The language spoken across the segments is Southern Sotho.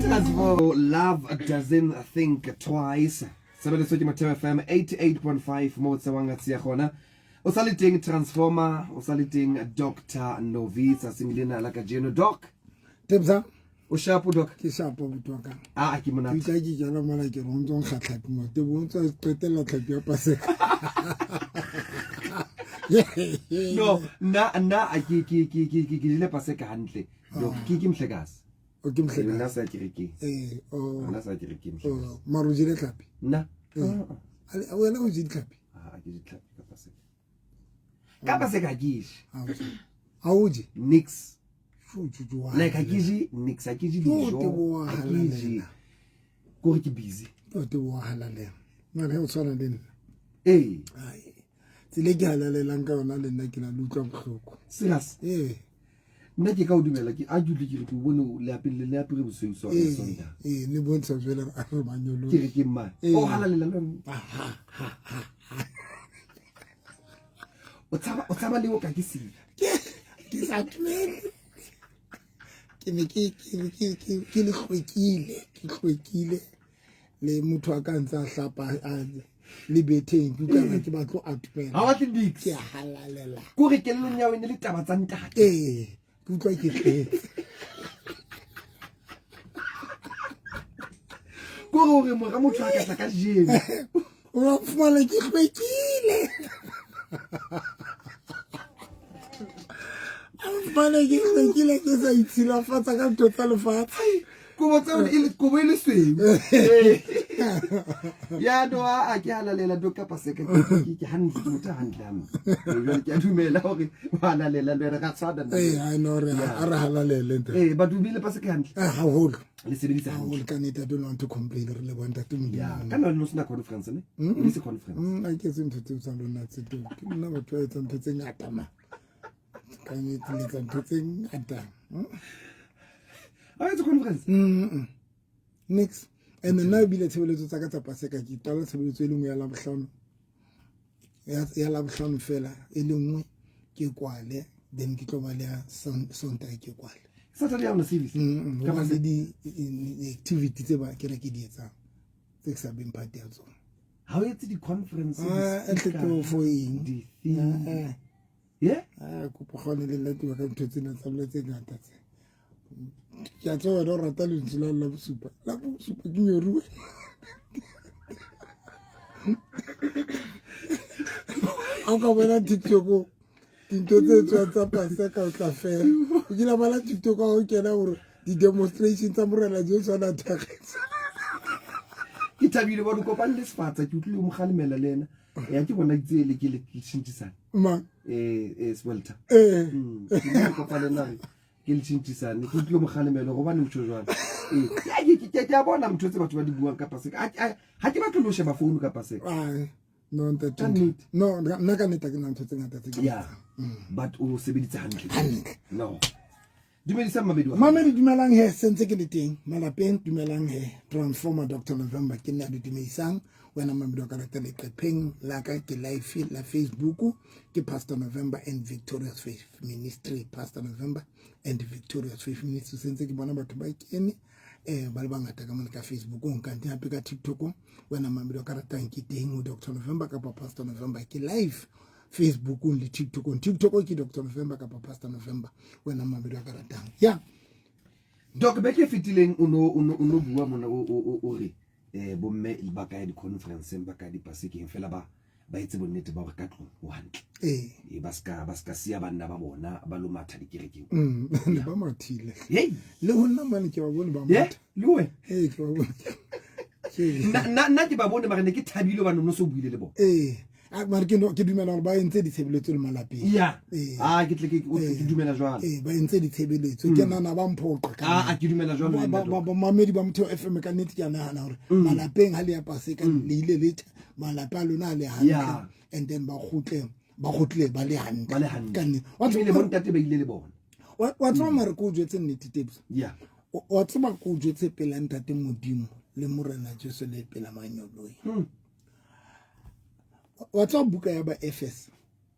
Transform Love Doesn't Think Twice. Tshebeletso ke Motheo FM 88.5 mo tsewang tsia gona. O sa le teng Transformer, o sa le teng Dr. Novi tsatsing lena la kajeno. Doc. Tebza. O shapo Doc. Ke shapo buti wa ka. Ah, ke monate. Ke ke jala mola ke re o ntse o nkga tlhapi mo. Tebo o ntse o qetella tlhapi ya Paseka. No, nna nna ke ke ke ke ke jele Paseka hantle. Doc, ke ke mhlekase. O ke mhlekase. Nna sa kerekeng. Eh, oh. Nna sa kerekeng mhlekase. Oh, mara o jele tlhapi? Nna. Eh. Wena o jele tlhapi? Ah, ke je tlhapi ka Paseka. Ka Paseka ke je. Ha o je? Nix. Like ha ke je nix, ha ke je dijo. Ha ke je. Kore ke busy. O te wa halalela. Mara o tshwana le nna. Ee. Ai. Tsela e ke halalelang ka yona le nna ke na le utlwa bohloko. Serious? Ee. Nna ke ka o dumela ke a ke utlwe ke re ke o bone le apere le apere bosweu so Ee, Sontaha. ee, le bontsha jwale a re manyolo. Ke re ke mang? Ee. O halalela le wena. O tshaba o tshaba le o ka ke sila. Ke sa dumele. Ke ne ke ke ke ke ke le hlwekile, ke hlwekile. Le motho a ka ntse a hlapa a le betheng ke utlwa ke batlo atumela. Ha o batle niks. Ke a halalela. Kore kelellong ya wena le taba tsa ntate. Ee, ke utlwa ke tletse. Kore hore mora motho a ka tla ka jeno. O wa fumana ke hlwekile. A fumana ke hlwekile ke sa itshilafatsa ka ntho tsa lefatshe. Kobo tseo e le kobo e le sweu. Ya no a ke halalela do ka paseka ke ke hantle ke motho hantle hampe. Jwale ke a dumela hore wa halalela le re ga tshwana nna. Ee, I know re a re halalele ntate. Eh, batho bile paseka hantle. Ah, haholo. Le sebedisa hantle. Haholo ka nnete, I don't want to complain re leboha ntate Modimo. Ya, ka nna no sena conference ne? E se conference. A ke etse ntho tseo tsa lona tse teng. Ke nna batho ba etsang ntho tse ngata ma. Ka nnete le etsa ntho tse ngata. A etse conference? Nix. And nna ebile tshebeletso tsa ka tsa Paseka ke qala tshebeletso e le nngwe ya Labohlano. Ya Labohlano fela e le nngwe ke kwale then ke tlo ba le ya Sontaha ke kwale. Saturday ya service. Ka ba le di activity tse ba kereke di etsang tse ke sa beng part ya tsona. Ha o etse di-conference, Ah, di-speaker, tle ke for eng? di-theme. Ah, Yeah? ah, kopo gone le nna ke ka ntho tsena tsa lona tse ngata tse. Ke a tseba wena o rata lentswe la la bosupa. La bosupa ke nyoruwe. Ha o ka bona TikTok dintho tse tswang tsa Paseka o tla fela. O kile bala TikTok ha o kena hore di-demonstration tsa Morena Jesu a na thakgetse. Ke thabile ba kopane le Sefatsa ke utlwile mo kgalemela le ena. Ya ke bona itse le ke le tshinthisana. Mang? Eh eh Swelter. Eh. Ke kopane le ke le tshinthisane ke utlwile mo kgalemela gobane o tjho jwalo. Eh ke ke ke a bona ntho tse batho ba di buang ka Paseka. Ha ke batle lo sheba phone ka Paseka. Ai. No ntate. Ka nnete. No, nna ka nnete ke na ntho tse ngata tse ke. Yeah. But o sebeditse hantle. Hantle. No. Dumedisang mamedi wa. Mamedi dumelang he sentse ke le teng malapeng dumelang he Transformer Dr November ke nna le dumedisang wena mamedi wa ka rata leqepheng la ka ke live la Facebook ke Pastor November and Victorious Faith Ministry Pastor November and Victorious Faith Ministry sentse ke bona batho ba kene eh ba le bangata ka mona ka Facebook kante hape ka TikTok wena mamedi wa ka ratang ke teng ho Dr November kapa Pastor November ke live Facebookong le TikTokong. TikTok ke Dr November kapa Pastor November wena mamedi wa ka ratang. Ya. Doc beke e fetileng o no o no o no bua mona o o o re eh bomme ba ka ya di-conferenceng ba ka ya dipasekeng fela ba ba etse bonnete ba hore ka tlung ho hantle. Eh. E ba ska ba ska siya banna ba bona ba lo matha dikerekeng. Le ba mathile. Hey. Le ho nna mane ke ba bone ba matha. Le wena. Eh ke ba bone. Nna nna ke ba bone mara ne ke thabile hobane o no so buile le bona. Eh. A mare ke no ke dumela hore ba entse ditshebeletso le malapeng. Yeah. Eh. Ah ke tle ke ke dumela jwalo. Eh ba entse ditshebeletso ke nana ba mphoqa ka. Ah ke dumela jwalo le nna. Ba mamedi ba Motheo FM ka nnete ke a nahana hore malapeng ha le ya Paseka le ile le malapa a lona a le hantle and then ba kgutle ba kgutle ba le hantle. Ba le hantle. Ka nnete. Wa tseba bontate ba ile le bona. Wa tseba mare ke o jwetse nnete Tebs. Yeah. Wa tseba ke o jwetse pela ntate Modimo le Morena Jesu le pela manyoloi. Wa tseba buka ya ba Efese.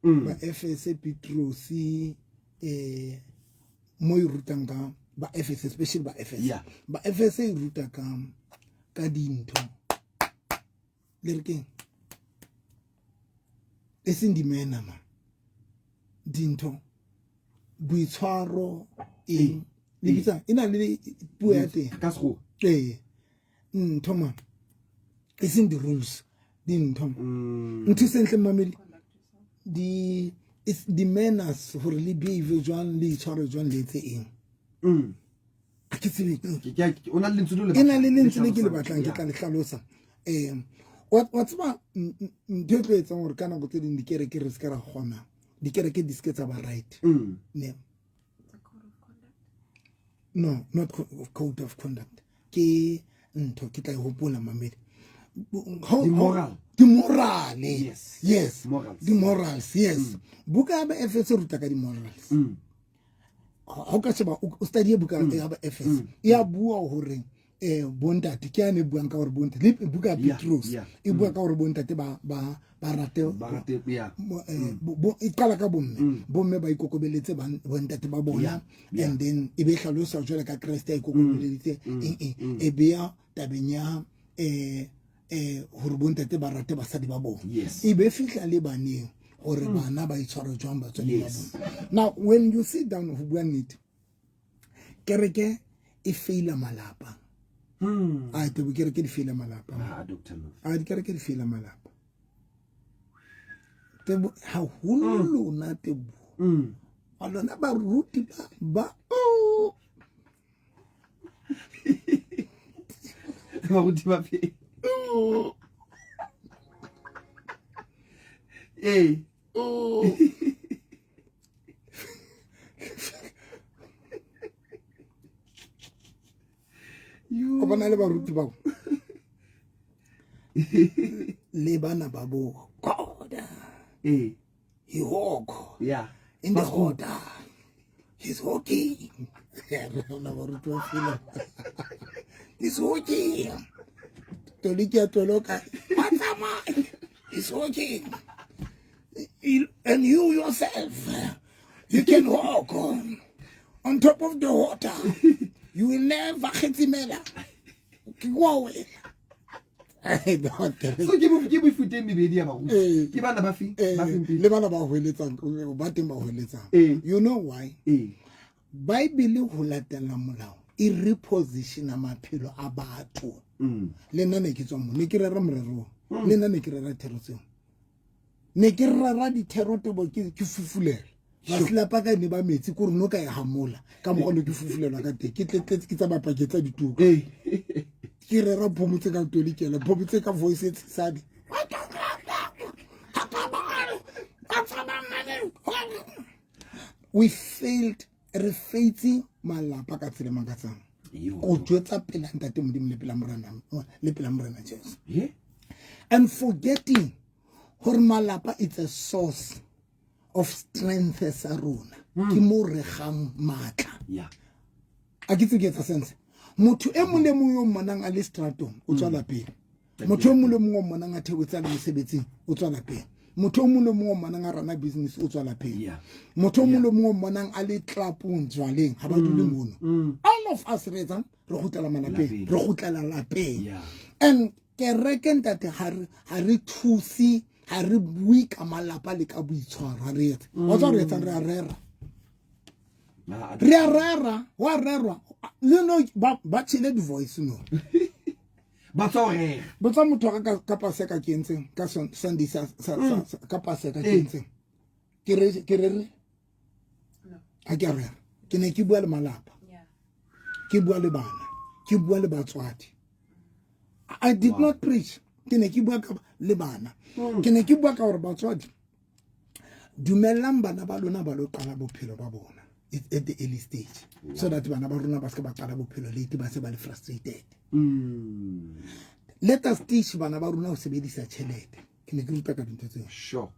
Ba Efese Petrosi eh mo e rutang ka Ba Efese, especially ba Efese. Ba Efese e ruta ka ka dintho. Le re keng? E seng dimena ma. Dintho boitshwaro eng le bitsa e na le puo ya teng ka sekgowa. Ee, ntho ma e seng di-rules, dintho ntho sentle mmamedi di di-manners gore le behave jwang, le itshware jwang, le etse eng. A ke tsebe. O na le lentswe le le E na le lentswe le ke le batlang, ke tla le hlalosa. Wa tseba ntho e tlo etsang gore ka nako tse ding dikereke re se ka ra kgona, dikereke di se ke tsa ba right. Ne no, not code of conduct, ke ntho ke tla e hopola mamedi. Di-moral. Di-morale. Yes. Yes. Morals. Di-morals, yes. Buka ya Baefese e ruta ka di-morals. Ha o ka sheba, o study buka ya Baefese, e ya bua hore bontate ke ya ne buang ka hore bontate le buka ya Petros e bua ka hore bontate ba ba ba rate ba rate, yeah. E qala ka bomme, bomme ba ikokobeletse bontate ba bona. And then e be hlalosa jwale ka Kreste a ikokobeleditse eng eng, e beya tabeng ya hore bontate ba rate basadi ba bona. E be fihla le baneng hore bana ba itshware jwang batswadi ba bona. Now when you sit down ho bua nnete, kereke e feila malapa. A tebo kereke di feila malapa. Ah, Dr. Love. A dikereke di feila malapa. Tebo haholo lona tebo. A lona baruti ba ba oh. Baruti ba fe? Ee. Oh. O bona le baruti bao le bana ba bo God. Ee. He walk in the water. He's walking. Rona baruti ba fela. He's walking. Toliki ya toloka. Wa tsamaya. He's walking. And you yourself, you can walk on top of the water. You will never kgetsimela. Ke kwa wena. So ke mefuta e mebedi ya baruti. Ke bana ba fe? Ba feng pele? Le bana ba hweletsang, ba teng ba hweletsang. You know why? Bible ho latela molao e repositiona maphelo a batho. Le nna ne ke tswa mo, ne ke rera morero. Le nna ne ke rera thero tseo. Ne ke rera dithero tebo ke fufulela. Masilapa ka ne ba metsi ko re no ka e hamola ka mokgwa ne ke fufulelwa ka teng, ke tletletse ke tsamaya pakeng tsa dituku. Ke rera phomotse ka tolikela, phomotse ka voice e tshesane. We failed, re faitse malapa ka tsela e makatsang. Go jwetsa pela ntate Modimo le pela Morena, le pela Morena Jesu. And forgetting hore malapa it's a source of strength sa rona. Ke mo re gang matla. A ke tse ke etsa sense. Motho e mong le mong yo mmonang a le stratong o tswa lapeng. Motho e mong le mong o mmonang a theotsana le mosebetsing o tswa lapeng. Motho e mong le mong o mmonang a rana business o tswa lapeng. Motho e mong le mong o mmonang a le clubong jwaleng ha ba dule mono. All of us re etsang, re kgutlela malapeng, re kgutlela lapeng. And kereke ntate ha re thuse, ha re bue ka malapa le ka boitshwaro, ha re etse. Wa tswa re etsang, re a rera. Re a rera, wa rerwa. Le no ba tshele di-voice no. Ba tswa ho rera. Ba tswa motho wa ka Paseka ke entseng, ka Sunday sa, ka Paseka ke entseng. Ke re, ke rere? No. Ha ke a rera. Ke ne ke bua le malapa. Ke bua le bana. Ke bua le batswadi. I did not preach. Ke ne ke bua ka le bana. Ke ne ke bua ka hore batswadi dumellang bana ba lona ba lo qala bophelo ba bona at the early stage. So that bana ba rona ba se ba qala bophelo late, ba se ba le frustrated. Let us teach bana ba rona ho sebedisa tjhelete. Ke ne ke ruta ka dintho tseo.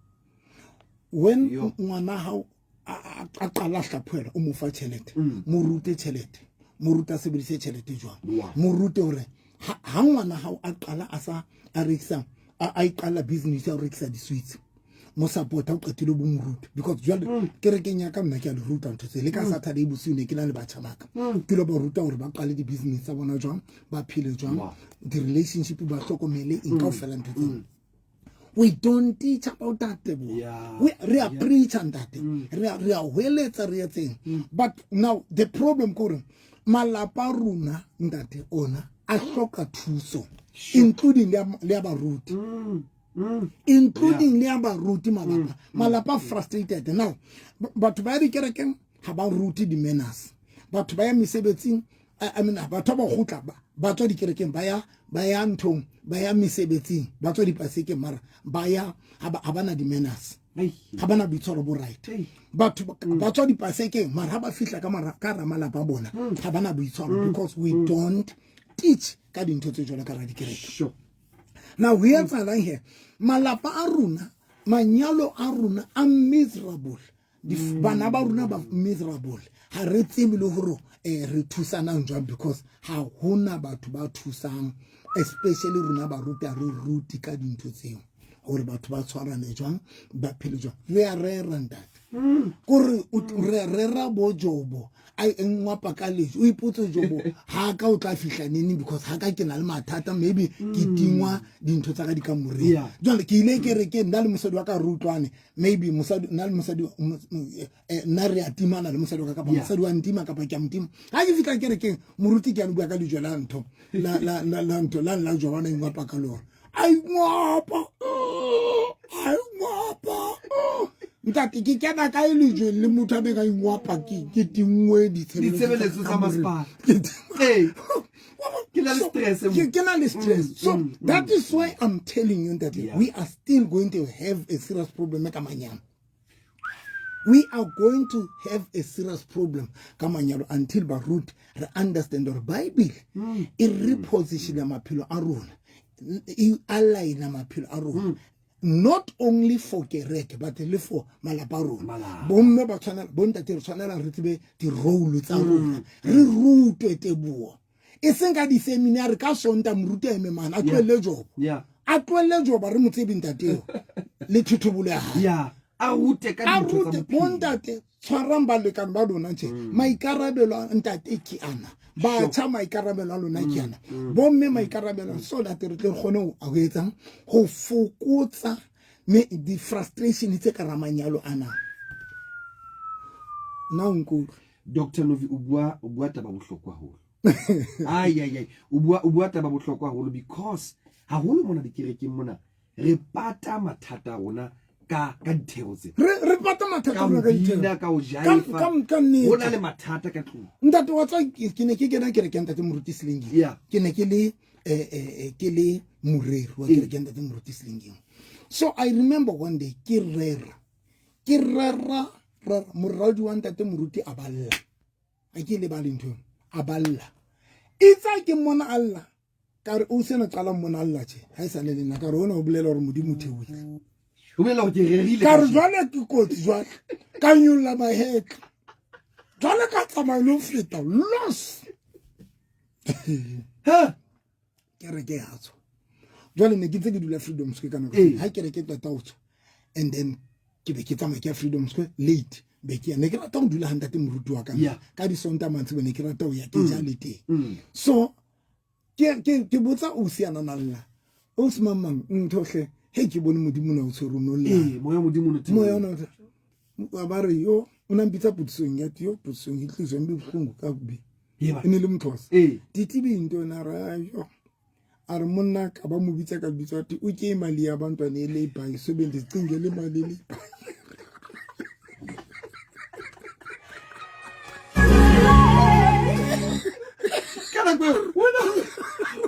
When ngwana hao a qala hlaphohela, o mo fa tjhelete. Mo rute tjhelete. Mo rute a sebedise tjhelete jwang. Mo rute hore ha ngwana hao a qala a sa, a rekisa, a iqala business ya ho rekisa di-sweets. mo support o qetile bo mo ruta because jwale mm. kerekeng ya ka nna ke a le ruta ntho tse le ka mm. Saturday bosiu ne ke na le batjha ba ka mm. ke lo ba ruta gore ba qale di-business tsa bona jwang ba phele jwang di-relationship ba hlokomele eng kaofela ntho tseo we don't teach about that tebo yeah. we re a yeah. preach ntate mm. re a re a hweletsa re etseng mm. but now the problem kore malapa rona ntate ona a hloka thuso sure. including le ya baruti mm. Mm. including le ya baruti malapa mm. malapa mm. frustrated now batho ba ya dikerekeng ga ba rute di-manners batho ba ya mesebetsing I mean batho ba gotla ba tswa dikerekeng ba ya ba ya nthong ba ya mesebetsing ba tswa dipasekeng mara ba ya ga ba na di-manners ga ba na boitshwaro bo right batho mm. ba tswa dipasekeng mara ga ba fitlha ka ka ra malapa a bona mm. ga ba na boitshwaro mm. because we don't teach ka dintho tse jalo ka ra dikereke sure. now we etsalang here malapa a rona manyalo a rona a miserable mm. bana ba rona ba miserable ga re tsebe le gore um re thusanang jwang because ga gona batho ba thusang especially rona baruti a re rute ka dintho tseo gore batho ba tshwarane jwang ba phele jwang re a rera ntate mm. kore re rera bo jobo a engwapa ka lejo o ipotse jobo ga ka o tla fihla nene because ga ka ke na le mathata maybe ke mm. tingwa dintho tsa ka di ka moreng jale ke ile ke re ke nna le mosadi wa ka re utlwane maybe mosadi nna le mosadi eh, nna re a timana le mosadi wa ka kapa mosadi wa ntima kapa ke a motima ga ke fitlha kerekeng moruti ke a bua ka lejo la ntho la ntho la la jobana ingwapa ka lora a ingwapa a ingwapa ntate ke kena kae lejweng le motho a beng a ingwapa ke tingwe ditshebeletso tsa masepala ke na le stress ke na le stress mm, so mm, mm. that is why i'm telling you that yeah. we are still going to have a serious problem ka manyalo we are going to have a serious problem ka manyalo until baruti re understand gore bible mm. e repositiona maphelo a rona e aligna maphelo a rona mm. not only for kereke but le for malapa a rona bomme ba tshwanela bontate re tshwanela re tsebe di-role tsa mm. rona re rutwe teboa e seng ka di-seminar ka sonta moruti a eme mane a tlohelle jobo a tlohelle joba re mo tsebe ntateo le thothobolo ya gae a rute ka a rute bontate tshwarang balekane ba lona nje mm. maikarabelo a ntate ke ana batjha maikarabelo a lona ke ana mm, mm. bomme maikarabelo so that re tle re kgone go etsang go fokotsa me di-frustration tse ka ramanyalo ana nna o nkutlwe Dr Novi o bua o bua taba bohlokwa haholo ai ai ai o bua o bua taba bohlokwa haholo because haholo mona dikerekeng mona re pata mathata a rona ka ka dithero tse re re pata mathata a rona ka dithero ka o jaifa ka ka nnete ho na le mathata ka tlung ntate wa tswa ke ne ke kena kereke ya ntate moruti Slinging yeah. ke ne ke le eh, eh, eh, ke le moreri wa kereke ya ntate moruti Slinging so i remember one day ke rera ke rera rera moradi wa ntate moruti a balla a ke lebale ntho a balla itsa ke mmona a lla ka re o sena qala mmona a lla tje ga e sa le lena ka re ona o bolela gore modimo o theoile o bolela gore ke rerile ka re jwale ke kotsi jwale ka nyolla mahetla jwale ka tsamaya lo feta los kereke ya tswa jwale ne ke ntse ke dula freedom square ka nako ha kereke qeta ho tswa and then ke be ke tsamaya ke ya freedom square late be ke ya ne ke rata go dula hantate moruti wa ka ka disonta mantshe ne ke rata ho ya ke ja le teng mm. so ke ke ke botsa o si ana nalla o se mang mang ntho hle he ke bone modimo na o tshwere no le ee moya modimo no moya no ba re yo o na mpitsa potsong ya yo potsong e tliswa mbe bohlungu ka kubi e ne le mothosa ee. ditlibe into na ra yo a re monna ka ba mo bitsa ka bitsa ati o ke imali ya bantwana e labour so be ndicingele imali e labour ka nako eo wena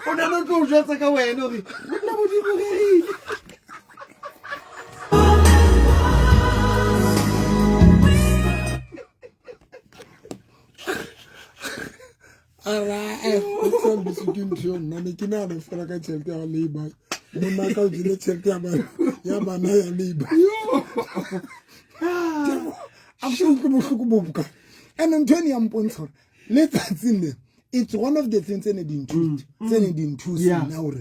o ne a tlo o jwetsa ka wena gore monna modimo rerile ara ke ntho yo nna ne ke nagana fela ka tšhelete ya labor monna ka o jele tšhelete ya bana ya labor a se utlwe bohloko bo boka and ntho ene ya mpontsha gore letsatsing le it's one of the things tse ne di nthusa tse ne di nthusa nna gore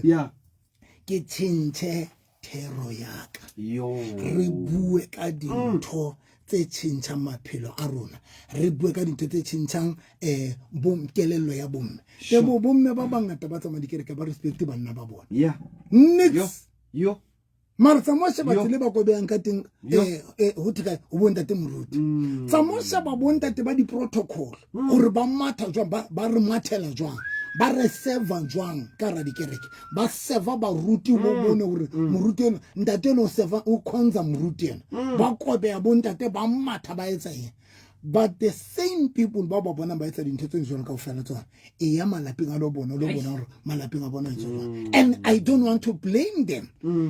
ke change. Thero ya ka. Re bue ka dintho tse tjhentjhang maphelo a rona. Re bue ka dintho tse tjhentjhang um kelello ya bomme. Tebo bomme ba bangata ba tsamaya dikereke ba respect banna ba bona. Nix. Yo. Mara tsamaya sheba tsela e ba kobeyang ka teng ho thwe kae ho bontate moruti. Tsamaya sheba bontate ba di-protocol gore ba matha jwang, ba re mathela jwang, ba re serva jwang ka hara dikereke. Ba serva baruti bo bone gore moruti ena ntate ena o serva o khonza moruti ena. Ba kobeya bontate ba matha ba etsa eng. But the same people ba ba bonang ba etsa dintho tse jwalo kaofela tsona, e ya malapeng a lo bona, lo bona hore malapeng a bona etsa jwang. And I don't want to blame them.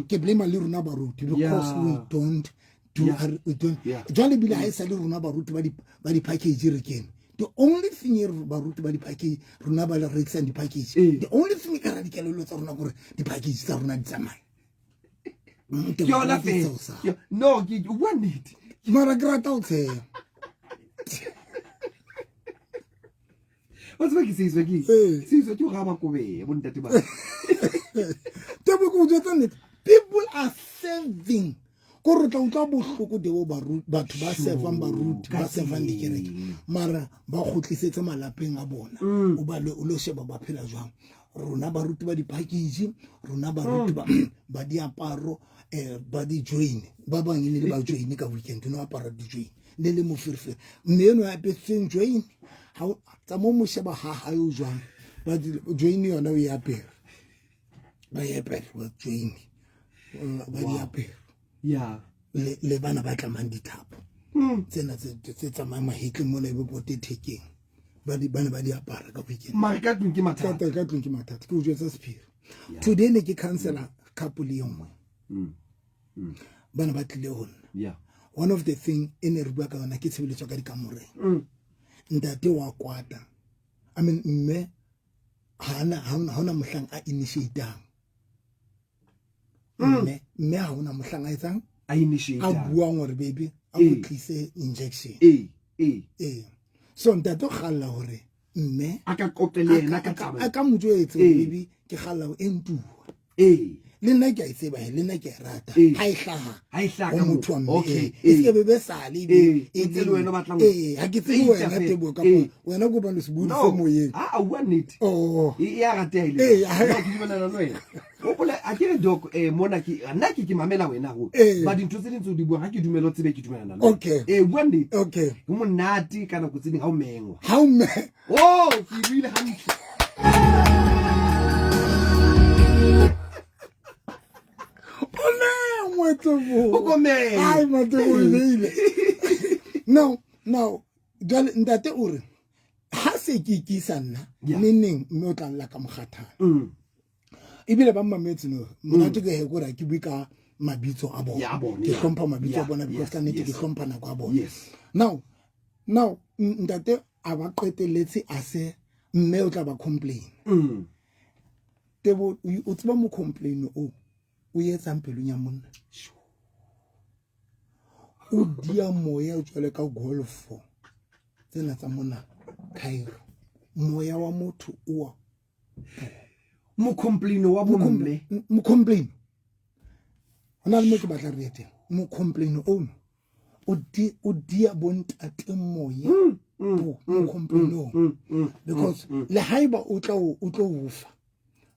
Ke blame le rona baruti because we don't do we don't. Jwale bile ha e sa le rona baruti ba di ba di package re kene. The only thing e baruti ba di package rona ba le rekisang di package. The only thing e ka ra dikelello tsa rona gore di package tsa rona di tsamaye. Ke yona fela. No, ke o bua nnete. Mara ke rata ho tsheha. Wa tseba ke seiswa ke seiswa ke go ba kobe bo ntate ba. Tebo ke o jwetsa nnete. People are serving. Ko re tla utlwa bohloko deo batho ba servang baruti ba servang dikereke mara ba kgutlisetse malapeng a bona. O ba le o lo sheba ba phela jwang. Rona baruti ba di-package, rona baruti ba diaparo, ba di-join. Ba bang e ne le ba join ka weekend, no apara di-join. Le le moferefere. Mme eno ya apetsweng join, ha o tsa mo mo sheba ha hae o jwang. Ba di join yona o e apere. Ba e apere, ba join. Ba di apere. Le bana ba tlamang dithapo. Tsena tse tsamayang mahetleng mona e be pote thekeng. Ba di, bana ba di apara ka weekend. Mara ka tlung ke mathata. Ka tlung ke mathata. Ke o jwetsa sephiri. Today ne ke cancela couple e nngwe. Bana ba tlile ho nna. One of the thing e ne re bua ka yona ke tshebeletso ka dikamoreng. Ntate wa kwata. I mean mme ha na, ha hona mohlang a initiatang. Mme, mme ha hona mohlang a etsang? A initiate. A buang hore baby a mo tlise injection. So ntate o kgalla hore mme a ka qoqe le yena ka taba. A ka mo jwetse baby ke kgalla ho entuwa. Le nna ke a e tseba, le nna ke a e rata. Ha e hlaha. Ha e hlaha ka motho wa mme. E se be be sale e e tse le wena o batlang. Ha ke tsebe wena Teboho kapa wena ko bana sebodi se moyeng. Ha a bua nnete. E a rateha ile. No, ke dumellana le wena. Hopola a ke re doc mona ke nna ke ke mamela wena ho. Ba dintho tse ding tse o di buang ha ke dumele o tsebe ke dumellana le. Bua nnete. Ho monate ka nako tse ding ha o mengwa. Ha o me. Oh, ke buile hantle. O mengwe Teboho. O ko mengwe. Ai, Matebo, o beile. Now, now, jwale ntate o re ha se ke ikisa nna neneng mme o tla lla ka mokgathala. Ebile ba mmametse no, monate ke he kore ha ke bue ka mabitso a bona. Ke hlompha mabitso a bona because ka nnete ke hlompha nako ya bona. Now, now ntate a ba qetelletse a se mme o tla ba complain. Tebo o tseba mo complain o o etsang pelong ya monna. O dia moya o jwale ka golfo tsena tsa mona Cairo. Moya wa motho o wa mo complain wa bomme. Mo complain. Hona le mo ke batla re ete. Mo complain o o dia bontate moya bo mo complain o. Because le haeba o tla o tlo ufa.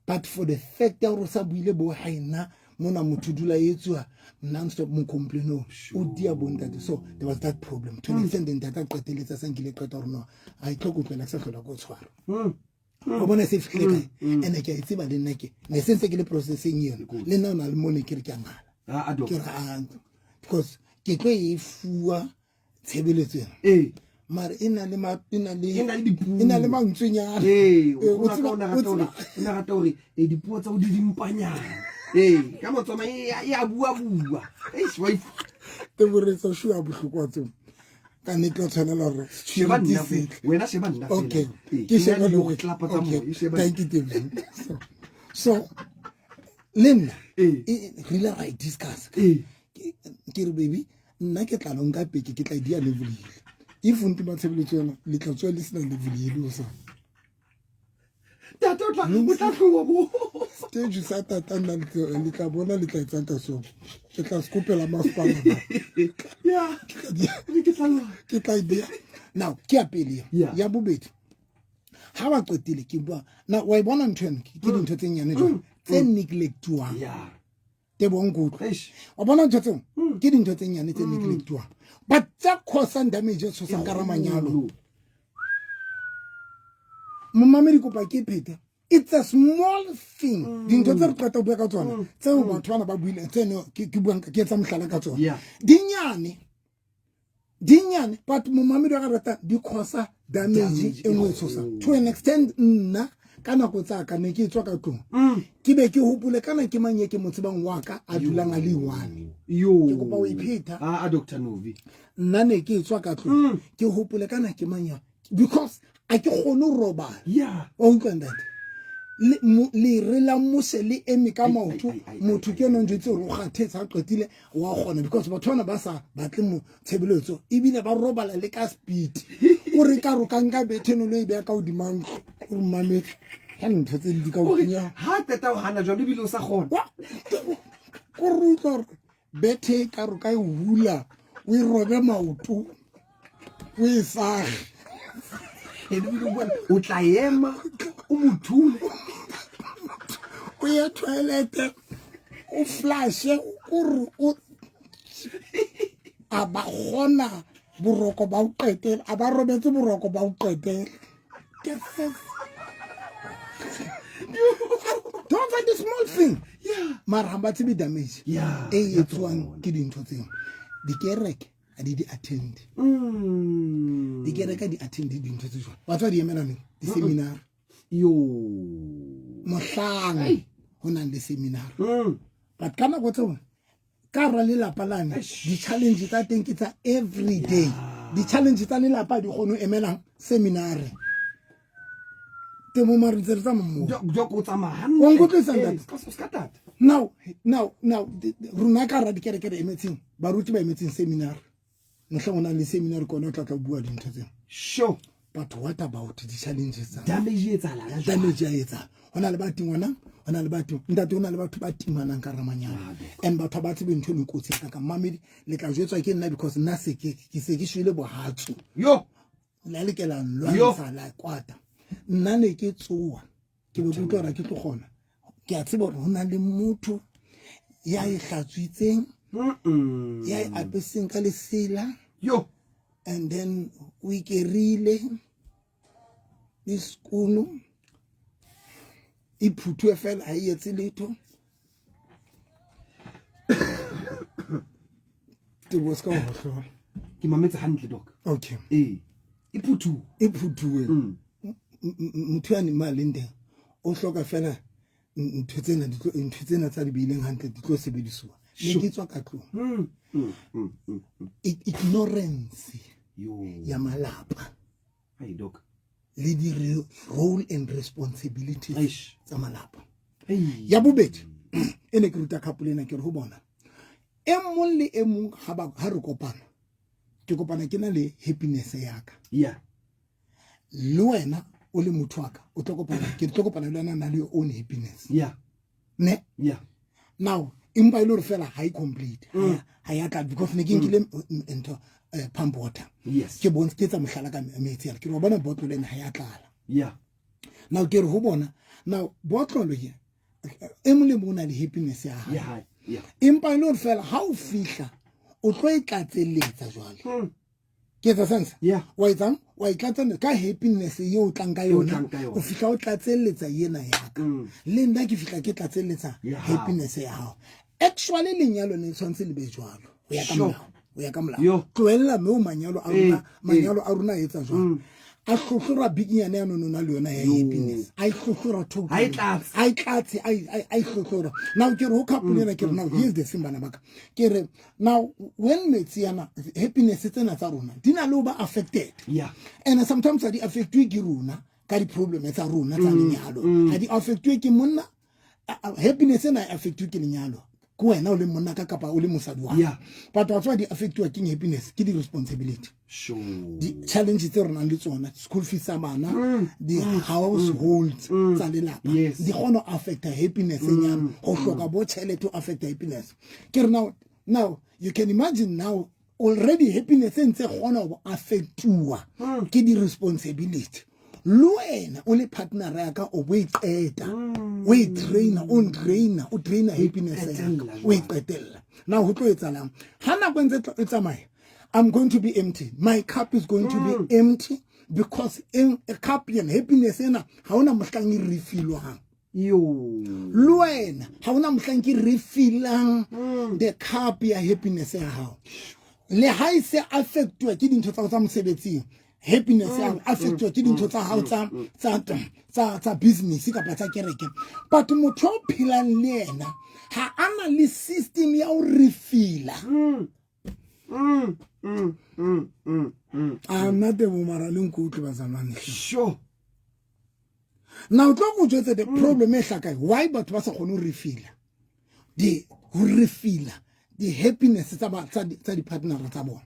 But for the fact ya hore o sa buile bo haena mona motho dula etsuwa non-stop mo complain o o dia bontate. So there was that problem. To the extent ntate a qetelletsa sa nkile qeto hore no a tlo go tlohela ke sa hlola ko tshwara. O bona se fihlile kae? Ene ke a e tseba le nna ke ne se ntse ke le processing eno. Le nna o na le mo ne ke re ke a ngala. Ke re a because ke tlo e fuwa tshebeletso ena. Mara e na le ma, e na le, E na le dipuo. e na le mantswenyana. O O tseba tseba, o o rata hore, tseba. o na rata hore, dipuo tsa ho di dimpanyana. Ka motsama e a bua bua. Eish, wa if- Teboretsa shu ya bohlokwa tseo. Ka nnete o tshwanela hore Sheba nna security fela. Wena sheba nna fela. Okay. Ke Ke sheba na le le wena. ditlapa tsa Okay. moya, sheba Thank you, Teboho. So, le nna, re ile ra e discuss. Ke re, baby, nna ke tla lo nka peke, ke tla e dia level ele. If o ntima tshebeletso yona, le tla tswa le sena level ele o sa. Tate o tla o tla tloha mo. Stage sa tata nna le tla bona le tla etsang ka sona. Ke tla se kopela masepala. Yeah. Ke tla ke tla e Now ke ya pele ya bobedi. Ha ba qetile ke bua na wa e bona ntho eno ke dintho tse nyane jwang tse neglectuwang. Yeah. Tebong kutlwa wa bona ntho tseo hmm. ke dintho tse nyane tse hmm. neglectiwang but tsa causang damage e tshosang ka ramanyalo momamedi kopa ke phete it's a small thing mm. dintho tse re qeta ho bua ka tsona mm. tseo batho bana ba buile tseno ke buang ke etsa mohlala ka tsona dinyane dinyane but momamedi wa ka rata di causa damage e nngwe e tshosa to an extent nna ka nako tsa ka ne ke tswa ka tlong mm. ke be ke hopole kana ke mang e ke mo tsebang wa ka a dulang a le one ke kopa o iphetha a ah, Dr Novi nna ne ke tswa ka tlong mm. ke hopole kana ke mang ya because a ke kgone ho robala wa utlwa ntate lere la mose le eme ka maoto motho ke yone njwetse gore o kgathetse a qetile wa kgona because batho bana ba sa batle mo tshebeletso ebile ba robala le ka speed o re ka rokang ka betheno lo e beya ka godima ntlo o re mametse ka ntho tse di ka o ha qeta o hana jwalo ebile o sa kgona ko re utlwa gore bethe e ka roka e hula o e robe maoto o e sage o tla ema o mo thule o ye toilete o flashe o o a ba kgona boroko ba o qetela a ba robetse boroko ba o qetela ke don't find the small thing mara ga ba tsebe damage e etswang ke dintho tseo dikereke a di di attend mm. dikereke di attend dintho tse jwalo batho ba di emela neng di-seminar yo mohlang go nang le seminar mm. but ka nako tseo ka ra lelapa lane di-challenge tsa teng ke tsa every day di-challenge tsa lelapa di kgone go emelang seminare temo mare ntse re tsamaya mmogo nkutlwisa ntate now now now rona ka ra dikereke re emetseng baruti ba emetseng seminar motlhang o nang le seminar kone o tla tla bua dintho tseo sure but what about di-challenges tsa damage e etsahala damage ya etsahala go na le ba tingwanang go na le batho ntate go na le batho ba timanang ka ramanyana ah, and batho ba tsebe ntho e kotsi ka ka mamedi le tla jwetswa ke nna because nna se ke ke se ke shwele bohatsu yo la le ke la nlwantsha la kwata nna ne ke tsoa ke be ke utlwa gore ke tlo kgona ke a tseba gore go na le motho ya e hlatswitseng ya e apeseng ka lesela yo and then o ikerile le sekunu e phuthwe fela ga e etse letho tebo se ka go gotlhola ke mametse hantle doc okay ee e phuthuwe e phuthuwe mm. motho ya neng a leng teng o hloka fela ntho tsena ntho tsena tsa di beileng hantle di tlo sebedisiwa ne ke tswa ka tlong mm, mm, ignorance ya malapa le di-role and responsibilities tsa malapa ya bobedi e ne ke ruta couple ena ke re go bona e mong le e mong ha re kopana ke kopana ke na le happiness yaka yeah le wena o le motho wa ka o tlo kopana ke tlo kopana le wena na le your own happiness yeah ne yeah now empa e le gore fela ga e complete mm. ga ya tla because ne ke nkile mm. ntho eh, pump water yes ke bontshe ke tsa mohlala ka metsi yana ke re bona bottle ena ga ya tlala yeah now ke re ho bona now botlolo ye e mong le mong o na le happiness ya hae empa e le gore fela ga o fihla o tlo e tlatseletsa jwale mm. ke etsa sense yeah. wa etsang wa e tlatseletsa ka happiness eo o tlang ka yona o fihla o tlatseletsa ena yaka mm. le nna ke fihla ke tlatseletsa happiness ya gago actually lenyalo ne tshwanetse le be jwalo go ya ka molao go ya ka molao tloelela mme o manyalo a rona eh, manyalo a rona a etsa jwang mm. a hlohlora bikinyane ya nonona le yona ya happiness a e hlohlora totally a e tlatse a e hlohlora now ke re ho couple ena ke re now here's the thing bana baka ke re now when metsi yana happiness tsena tsa rona di na le ho ba affected yeah and sometimes ha di affectwe ke rona ka di-problem tsa rona tsa mm, lenyalo mm. ha di affectwe ke monna happiness ena e affectwe ke lenyalo Ke wena o le monna ka kapa o le mosadi wa Yeah. But wa tseba di affectiwa ke happiness ke di-responsibility. Sure. Di-challenge tse re nang le tsona, school fees tsa bana, di-households tsa lelapa, di kgona ho affecta happiness e nyana. Go hloka bo tšhelete ho affecta happiness. Ke re now you can imagine now already happiness e ntse kgona go affectiwa ke di-responsibility. Le wena o le partner ya ka, o bo e qeta o e draina, o ndraina, o draina happiness ya ka, o e qetella. Now ho tlo etsahalang ha nako e ntse e tsamaya? I'm going to be empty. My cup is going to be empty because in a cup yena happiness ena ha hona mohlang e refillwang. Yo. Le wena ha hona mohlang ke refillang the cup ya happiness ya hao. Le ha e se affectwa ke dintho tsa tsa mosebetsing, happiness ya hao affectwa ke dintho tsa hao tsa business kapa tsa kereke. But motho o phelang le yena ha ana le system ya ho refilla. A nna tebo mara le nkutlwe, bazalwane. Sure. Now tlo go jwetsa the problem e hlakae, why batho ba sa kgone ho refilla di ho refilla di happiness tsa ba tsa di partner tsa bona.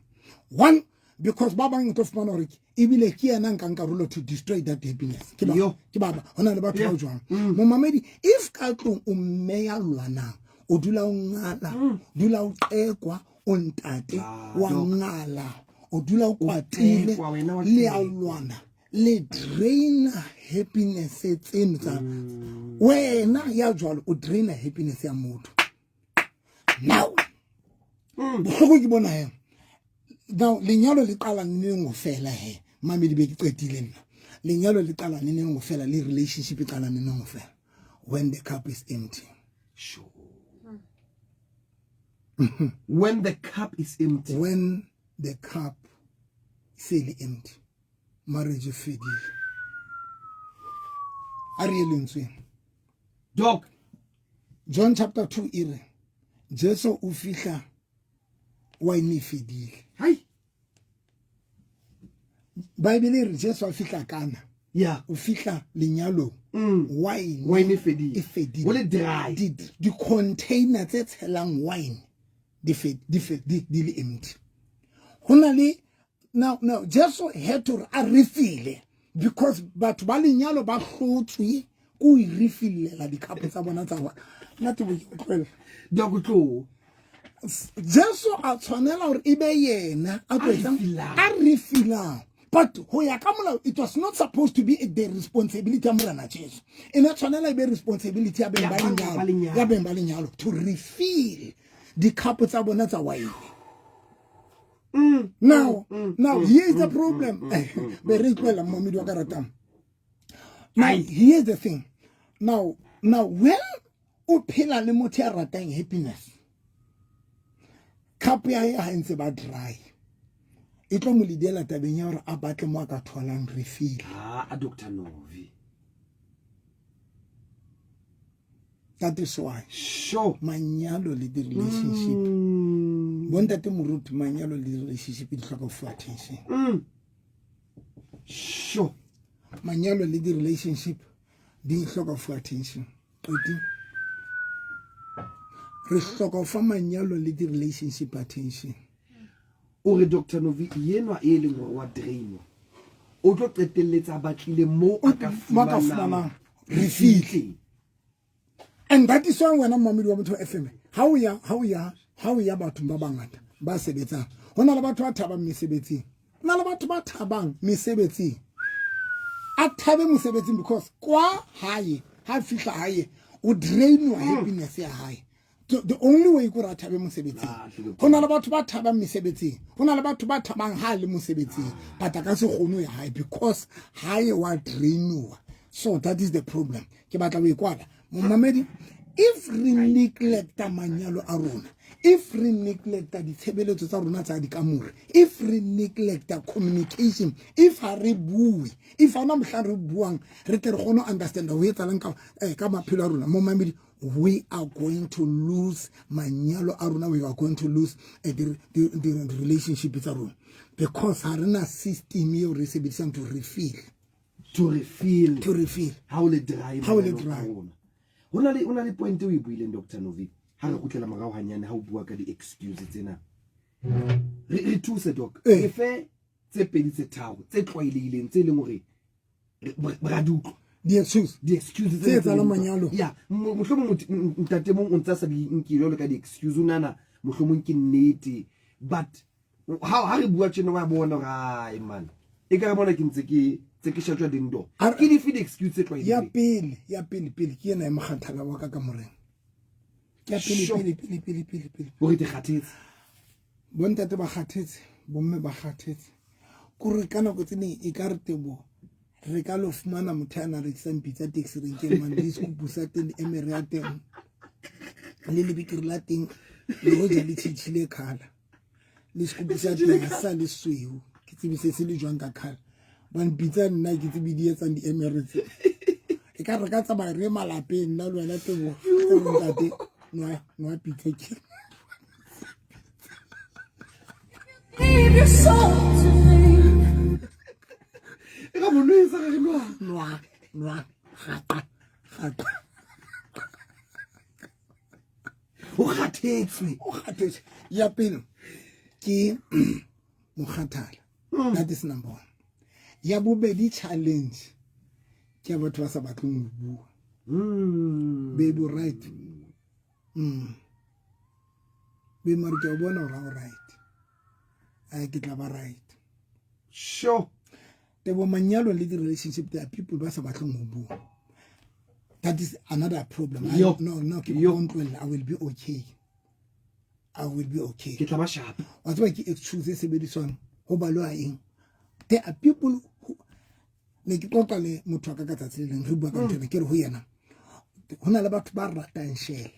One, because ba bang o tlo fumana hore ebile ke yena nkang karolo to destroy that happiness. Ke ba Yo. Ke ba ho na le batho ba jwang, momamedi? If ka tlong o mme ya lwanang, o dula o ngala, dula o qekwa, o ntate Ah, wa Doc. ngala, o dula o kwatile, qekwa, wena wa le a qekwa. lwana, le draina happiness tseno tsa wena ya jwalo, o draina happiness ya motho. Now bohloko ke bona he now lenyalo le qala neng ho fela he, mamedi? Be ke qetile nna. Lenyalo le qala neng ho fela, le relationship e qala neng ho fela? When the cup is empty. Sure. When the cup is empty. When the cup se le empty, marriage e fedile. A re ye lentsweng. Doc. John chapter 2 e re Jesu o fihla, wine e fedile. Hi. Bible e re Jesu a fihla Kana, o fihla lenyalong, wine Wine e fedile. e fedile. Ho le dry. Di container tse tshelang wine di le empty. Ho na le now Jesu had to a refile because batho ba lenyalo ba hlotswe ko e refillela dikhapo tsa bona tsa wine. Nna tebo ke tlohela. Doc tlo. Jesu a tshwanela hore e be yena a tlo A etsang? refillang. A refillang. But ho ya ka molao, it was not supposed to be the responsibility ya Morena Jesu. E ne tshwanela e be responsibility ya beng Ya ba bang ba lenyalo, lenyalo. ya beng ba lenyalo to refill dikhapo tsa bona tsa wine. Now here is the problem. Be re tlohela, momedi wa ka ratang. Now Ai. here's the thing. Now when o phela le motho ya ratang happiness, cup ya hae ha e ntse ba dry, e tlo mo lidela tabeng ya hore a batle mo a ka tholang refill. Ah, a Dr. Novi. That is why manyalo le di-relationship, bontate moruti, manyalo le di-relationship di hloka ho fuwa attention. Manyalo le di-relationship di hloka ho fuwa attention. Qeti re hloka ho fa manyalo le di-relationship attention. O re Dr. Novi yenwa e leng hore wa drainwa, o tlo qetelletsa a batlile mo a ka Mo a ka fumanang refill. And that is why wena momamedi wa Motho FM, ha o ya bathong ba bangata ba sebetsang, ho na le batho ba thabang mesebetsing, ho na le batho ba thabang mesebetsing, a thabe mosebetsing because kwa hae, ha fihla hae o drainwa happiness ya hae. The only way ke hore a thabe mosebetsing. Ah, hlile. Ho na le batho ba thabang mesebetsing, ho na le batho ba thabang ha a le mosebetsing, but a ka se kgone ho ya hae because hae wa drainwa. So that is the problem ke batla ho e kwala, momamedi. If re neglecta manyalo a rona, if re neglecta ditshebeletso tsa rona tsa dikamore, if re neglecta communication, if ha re bue, if ha ona mohla re buang re tle re kgone ho understanda ho etsahalang ka maphelo a rona, momamedi, we are going to lose manyalo a rona, we are going to lose the relationship tsa rona because ha re na system eo re e sebedisang to refill. To refill. To refill. Ha o le dry. Ha o le manyalo a dry. rona. Ho na le point eo e buileng, Dr. Novi. Ha re kgutlela morao hanyane ha o bua ka di-excuse tsena. Re thuse doc. Ee. Re fe tse pedi tse tharo tse tlwaelehileng tse leng hore ra di utlwa. Di-excuse. Di-excuse tse etsahalang manyalong. Ya, mohlomong ntate mong o ntse a sa di nke jwalo ka di-excuse, o nahana mohlomong ke nnete, but ha re bua tjena wa bona hore ai man, e ka re bona ke ntse ke tse ke shatjwa dindo. Ke dife di-excuse tse tlwaelehileng? Ya pele, ya pele pele ke ena ya mokgathala wa ka kamoreng. Ke ya pele pele pele pele pele pele. Hore ke kgathetse. Bontate ba kgathetse, bomme ba kgathetse. Kore ka nako tse ding e ka re teboho re ka lo fumana motho ya na rekisang pitsa taxi renkeng mane le sekupu sa teng le emere ya teng le lebekere la teng le hoja le tjhetjhile khala le sekupu sa teng ha sa le sweu ke tsebe se se le jwang ka khala bane pitsa nna ke tsebe di etsang di-emere tse e ka re ka tsamaya re malapeng nna le wena teboho ntate nwa pitsa ke. Leave your soul to me. E ka monwesa re nwa. Nwa, nwa, gaqa, gaqa. O kgathetswe. O kgathetswe. Ya pele ke mokgathala. That is number one. Ya bobedi challenge ke ya batho ba sa batleng ho bua. Baby right. Be mare ke a bona hore ha o right. Ai ke tla ba right. Sure. Tebo manyalo le di-relationship, there are people ba sa batleng ho bua. That is another problem. I, no, no, ke kopa I will be okay. I will be okay. Ke tla ba sharp. Wa tseba ke excuse e sebediswang ho balwa eng? There are people who ne ke qoqa le motho wa ka ka tsatsi le leng re bua ka ntho ena, ke re ho yena ho na le batho ba ratang shele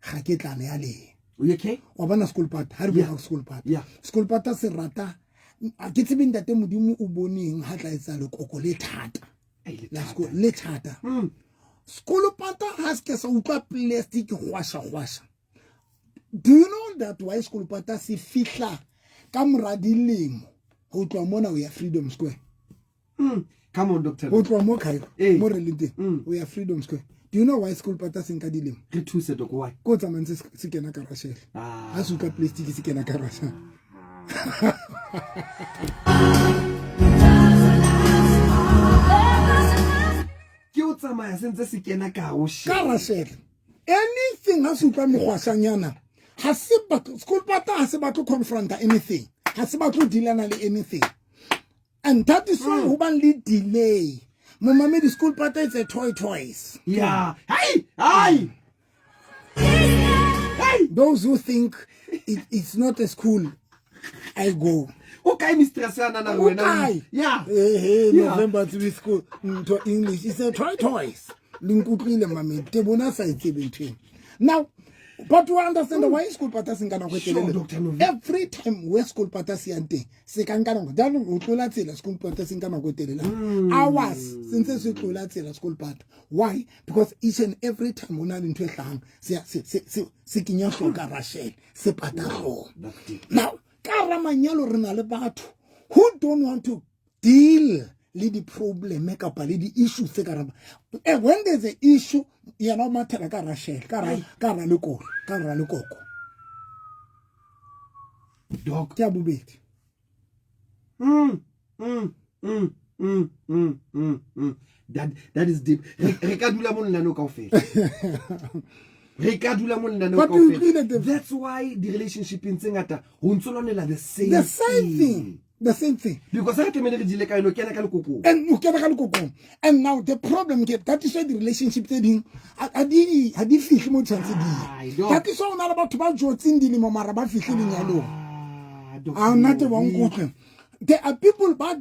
ga ke tlana ya lee. Okay. Wa bona school part ha re bua ka school part. School part se rata ke tsebe ntate Modimo o boneng ha tla etsa lekoko le thata. La school le thata. School part ha se ke sa utlwa plastic gwasha gwasha. Do you know that why school part se fihla ka mora dilemo ho tloha mona ho ya Freedom Square? Come on, doctor. Ho tloha mo Cairo, mo re leng teng, ho ya Freedom Square. Do you know why school pata se nka dilemo? Re thuse doc, why? Ko tsamayang se kena ka Rashele. Ha se utlwa plastic se kena ka Rashele. Ke o tsamaya se ntse se kena ka Rashele. Ka Rashele. Anything ha se utlwa mokgwashanyana, ha se batlo school pata ha se batlo confront anything. Ha se batlo dealana le anything. And that is why ho bang le delay. Momamedi school pata it's a toy toys. Yeah. Hey, hey. Hey. Those who think it's not a school, I go. O kae mistress ya nana wena? O kae? Yeah. Hey, hey, Yeah. November 3 school to English. It's a toy toys. Le nkutlwile mamedi. Te bona sa e tsebe ntho eno. Now, but you understand why school pata se nka nako e Sure, telele? Doctor Novi. Every time where school pata se yang teng, se ka nka nako. Jaanong o tlola tsela school pata se nka nako e telele. Hours se ntse se tlola tsela school pata. Why? Because each and every time ho na le ntho e hlahang, se kenya hlooho ka Rashele, se pata hlooho. That's deep. Now, ka hara manyalo re na le batho who don't want to deal le di-problem kapa le di-issues tse ka hara when there's an issue, yena o mathela ka Rashele, ka hara lekoko, ka hara lekoko. Doc. Ke ya bobedi. That is deep. Re ka dula mo lenaneo kaofela. Re ka dula mo lenaneo But kaofela. you clean it. That's why the relationship in tse ngata ho ntso lwanela the same The same thing. The same thing. Because ha re tlamehile re dile ka yona, o kena ka lekokong. And o kena ka lekokong. And now the problem ke that is why the relationship tse ding ha di fihle mo tshwanetse di ye. Ai, doc. That is why o na le batho ba jotseng dilemo mara ba fihle lenyalong. Ah, doc, A nna te wa Novi. nkutlwe. There are people ba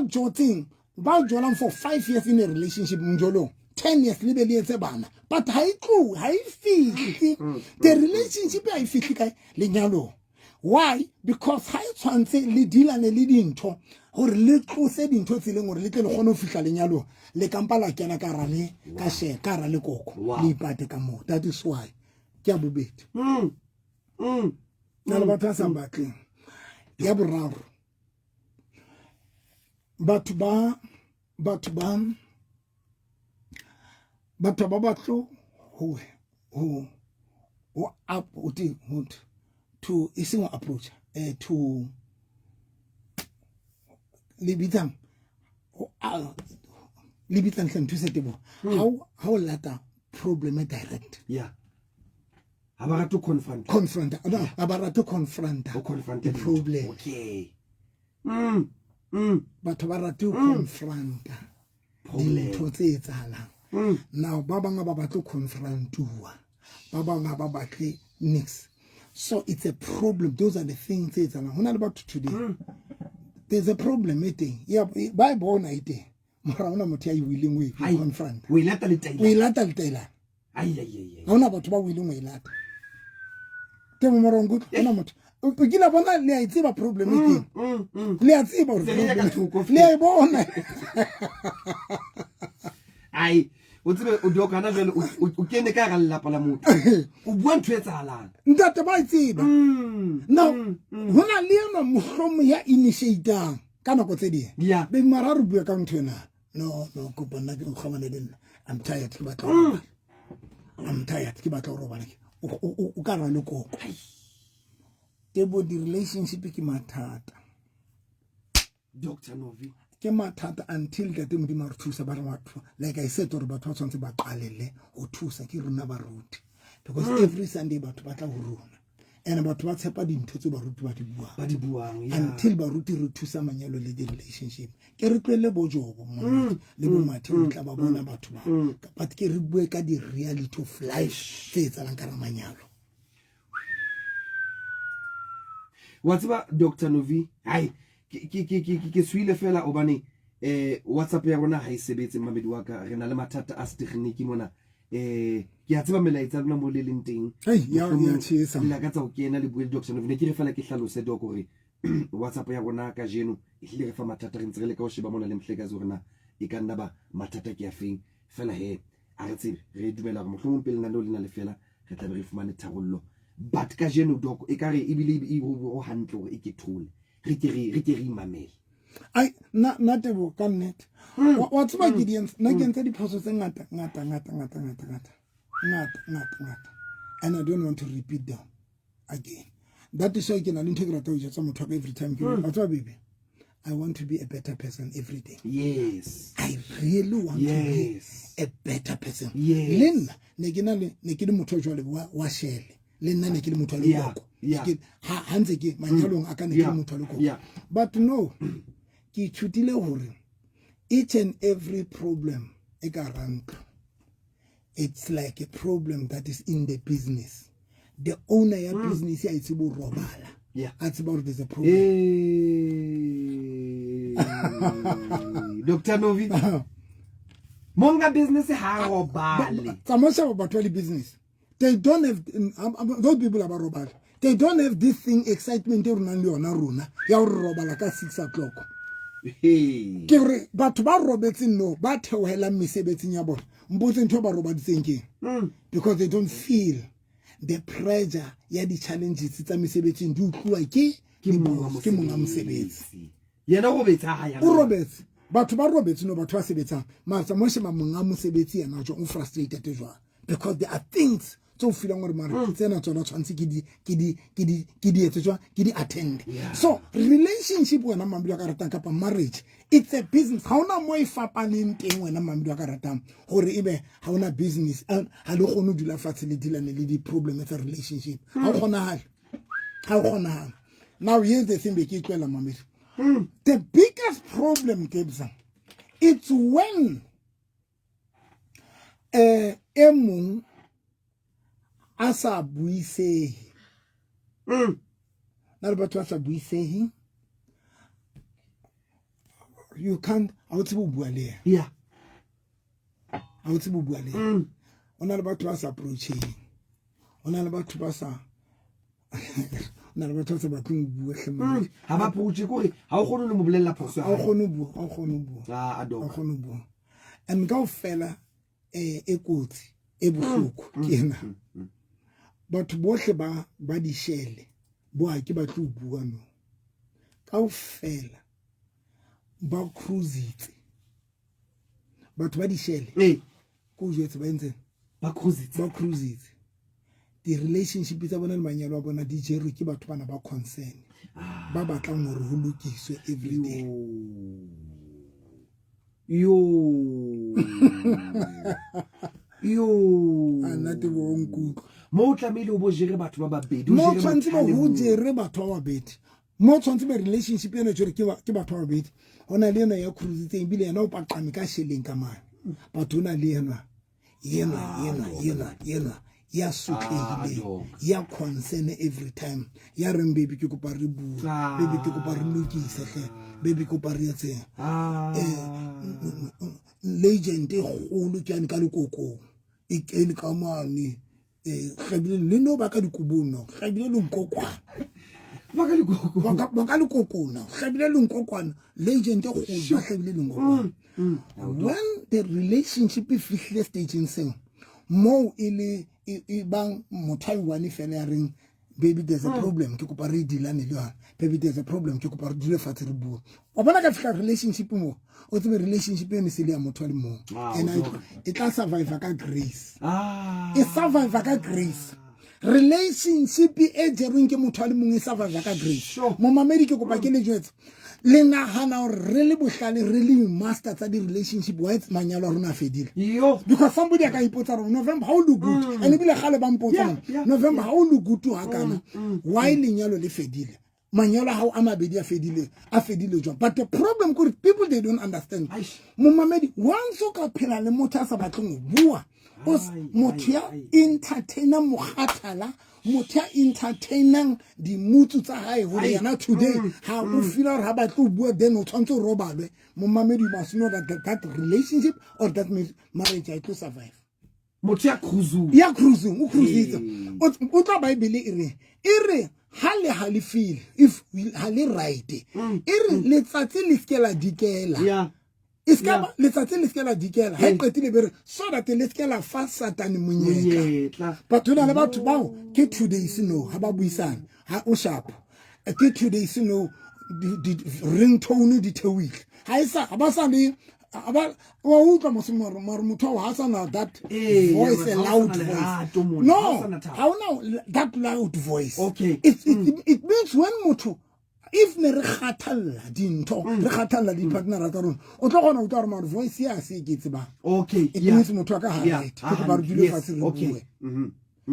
jotseng, ba jolang for 5 years in a relationship mjolong. 10 years le be le etse bana. But ha e tlohe, ha e fihle. The relationship ha e fihle kae? Lenyalong. Why? Because ha e tshwantse le dealane le dintho hore le tlose dintho tse leng hore le tle le kgone ho fihla lenyalong, le kampa la kena ka hara le ka share, ka hara lekoko, le ipate ka moo. That is why. Ke ya bobedi. Na le batho ba sa batleng. Ya boraro. Batho ba batlo ho Ho up o teng ho to e seng ho approach eh to le bitsang ho le bitsang hle nthuse tebo ha o lata problem e direct. Yeah, ha ba rate ho confront. Confront, no, ha ba rate ho confront. Ho confront the problem. Okay. Batho ba rate ho confronta dintho tse etsahalang. Now ba bang ba batle confrontuwa, ba bang ha ba batle nix. So it's a problem. Those are the things tse etsahalang. Ho na le batho today. There's a problem e teng. Ya ba e bona e teng. Mara hona motho ya e willing ho e confront. O e lata letailane. O e lata letailane. Ai ai ai. Ha hona batho ba willing ho e lata. Ke mo mora nkutlwa, hona motho. O kile bona le a e tseba problem e teng. Le a tseba hore le a e bona. Ai, o tsebe o dokana jwale o kene ka hara lelapa la motho. O bua ntho e etsahalang. Ntate ba e tseba. Now, ho na le enwa mohlomong ya initiatang ka nako tse ding. Be mara re bua ka ntho ena. No, no, kopa nna ke o kgabane le nna. I'm tired, ke batla ho robala. I'm tired, ke batla ho robala. O ka ra le koko. Tebo, di-relationship ke mathata. Dr. Novi. Ke mathata until Ntate Modimo a re thusa ba re batho. Like I said, hore batho ba tshwanetse ba qalelle ho thusa ke rona baruti. Because every Sunday batho ba tla ho rona. And batho ba tshepa dintho tse baruti ba di buang. Ba di buang, yeah. Until baruti re thusa manyalo le di-relationship. Ke re tlohelle bo Jobo, le bo Mathe, re tla ba bona batho ba. But ke re bue ka di-reality of life tse etsahalang ka hara manyalo. Wa tseba Dr. Novi, hai ke tswile fela hobane WhatsApp ya rona ha e sebetse mmamedi wa ka, re na le mathata a setekgniki mona. Ke a tseba melaetsa lona mo le leng teng. Hey, ya, ya tjhesa. Le lakatsa ho kena le bue le Dr. Novi. Ne ke re fela ke hlalose Doc hore WhatsApp ya rona kajeno e hlile re fa mathata, re ntse re leka ho sheba mona le Mhlekazi hore na e ka nna ba mathata ke a feng. Fela he a re tsebe, re dumela hore mohlomong pele lenaneo lena le fela re tla be re fumane tharollo. But kajeno Doc e ka re ebile e ho hantle hore e ke thole, re ke re, re ke re imamele. Ai, nna Tebo, ka nnete. Wa tseba ke di entse, nna ke entse diphoso tse ngata, ngata, ngata, ngata, ngata, ngata. Ngata, ngata, ngata. And I don't want to repeat them again. That is why ke na le ntho e ke ratang ho jwetsa motho wa ka every time. Ke re, wa tseba baby, I want to be a better person every day. Yes. I really want to be Yes. a better person. Yes. Le nna, ne ke na le, ne ke le motho jwale wa shele. Le nna ne ke le motho wa Yeah. lekoko. Yeah. Ke, ha ntse ke manyalong a ka ne ke le Yeah. motho wa lekoko. Yeah. But no, ke ithutile hore each and every problem e ka hara ntlo, it's like a problem that is in the business. The owner ya business a itse bo robala. Yeah. A tseba hore there's a problem. Hey. Dr. Novi. Monga business ha robale. Tsamaya batho ba le business. They don't have, those people are robale. They don't have this thing excitement e rona le yona rona ya hore robala ka 6 o'clock. Hey. Ke re batho ba robetseng no ba theohelang mesebetsing ya bona. Mpotse ntho ba robaditseng keng? Because they don't feel the pressure ya di challenges tsa mesebetsing di utluwa ke Ke di monga boss, ke monga mosebetsi. Yena o robetse ha ya. O robetse. Batho ba robetse no batho ba sebetsang. Matsa mo sheba monga mosebetsi yena jo o frustrated jwang? Because there are things tse o feelang hore mara tsena tsona tshwantse ke di, ke di, ke di, ke di etse jwang? Ke di attend. Yeah. So relationship wena mamedi wa ka ratang kapa marriage, it's a business. Ha hona mo e fapaneng teng wena mamedi wa ka ratang hore ebe ha hona business, ha le kgone ho dula fatshe le dealane le di-problem tsa relationship. Ha ho kgonahale. Ha ho kgonahale. Now here's the thing be ke tlohela mamedi. The biggest problem, Kebza, it's when e mong a sa buisehe. Na le batho ba sa buisehe. You can't, ha o tsebe ho bua le yena. Yeah. Ha o tsebe ho bua le yena. Ho na le batho ba sa approacheng. Ho na le batho ba sa, ho na le batho ba sa batleng ho bua hle monna. Ha ba approache ke hore ha o kgone le mo bolella phoso ya Ha o hae. kgone ho bua, ha o kgone ho bua. Ah, a doka. Ha o kgone ho bua. And kaofela, e kotsi, e bohloko ke ena. Batho bohle ba di shele, bo ha ke batle ho bua no. Kaofela ba cruisitse. Batho ba di shele. Ee. Ko o jwetse ba entseng? Ba cruisitse. Ba cruisitse. Di-relationship tsa bona le manyalo a bona di jerwe ke batho bana ba concern, ba batlang hore ho lokiswe everyday. Yo yo, A nna Teboho nkutlwa. Mo o tlamehile o bo jere batho ba babedi, o Mo jere tshwanetse motho a ba le ho mong. jere batho ba babedi, mo tshwanetse ba relationship ena jere ke batho ba babedi. Ho na le ena ya cruisitseng, ebile yena o paqame ka sheleng ka mane, batho o na le enwa yenwa yenwa yenwa yenwa ya sotlehileng, Dog. ya concern every time, ya reng baby ke kopa re bue, baby ke kopa re lokise hle, baby ke kopa re etseng. Legend e kgolo ke yane ka lekokong e kene ka mane, hlabile le no ba ka dikobong, no hlabile le nkokwana. Ba ka lekoko. Ba ka lekokong, no hlabile le nkokwana, legend e kgolo ba hlabile le nkokwana. When the relationship e fihlile stageng seo moo e le e bang motho a i-one fela ya reng baby there's a problem, ke kopa re dealane le yona, baby there's a problem, ke kopa re dule fatshe re bue, wa bona ka fihla relationship mo o tsebe relationship eno se le ya motho a le mong, and e tla survive ka grace. E survive ka grace. Relationship e jerweng ke motho a le mongwe e survive ka grace. Momamedi, ke kopa ke le jwetse, le nagana gore re le bohlale, re le master tsa di-relationship, why manyalo a rona a fedile? Yo. Because somebody a ka ipotsa gore November, ha o look good, and ebile gale ba mpotsa gore, November, ha o look good ha kana, why lenyalo le fedile? Manyalo a hao a mabedi a fedile, a fedile jwang? But the problem kore people, they don't understand. Aish. Momamedi, once o ka phela le motho a sa batleng ho bua, Ai, motho ya ai, ai. entertainang mokgathala, motho ya entertainang dimutsu tsa hae hore Ai. yena today ha o feela hore ha batle ho bua, then o tshwanetse o robalwe. Momamedi, you must know that relationship or that marriage ha e tlo survive. Motho ya cruising. Ya cruising, o cruisitse. Ee. O tla Bible e re, e re ha le halefile, if ha le right, e re letsatsi le seke la dikela. E ska ba letsatsi le seke la dikela ha e qetile, be re so that le seke la fa Satane monyetla. Monyetla. Batho na le batho bao ke 2 days no ha ba buisana, ha o sharp ke 2 days no ringtone di theohile, ha e sa ha ba sa le ha ba wa utlwa mose mare motho ao ha sa na that Ee, voice, ya, a ha o loud sa na voice. lerato mona, ha o No, sa na thabo. ha ona that loud voice. It means when motho, if ne re kgathalla dintho, re kgathalla di-partnera tsa rona, o tlo kgona ho utlwa gore mare voice ya se ke e tsebang. It means motho wa ka ha right, ke kopa re dule Yes, fatshe re bue.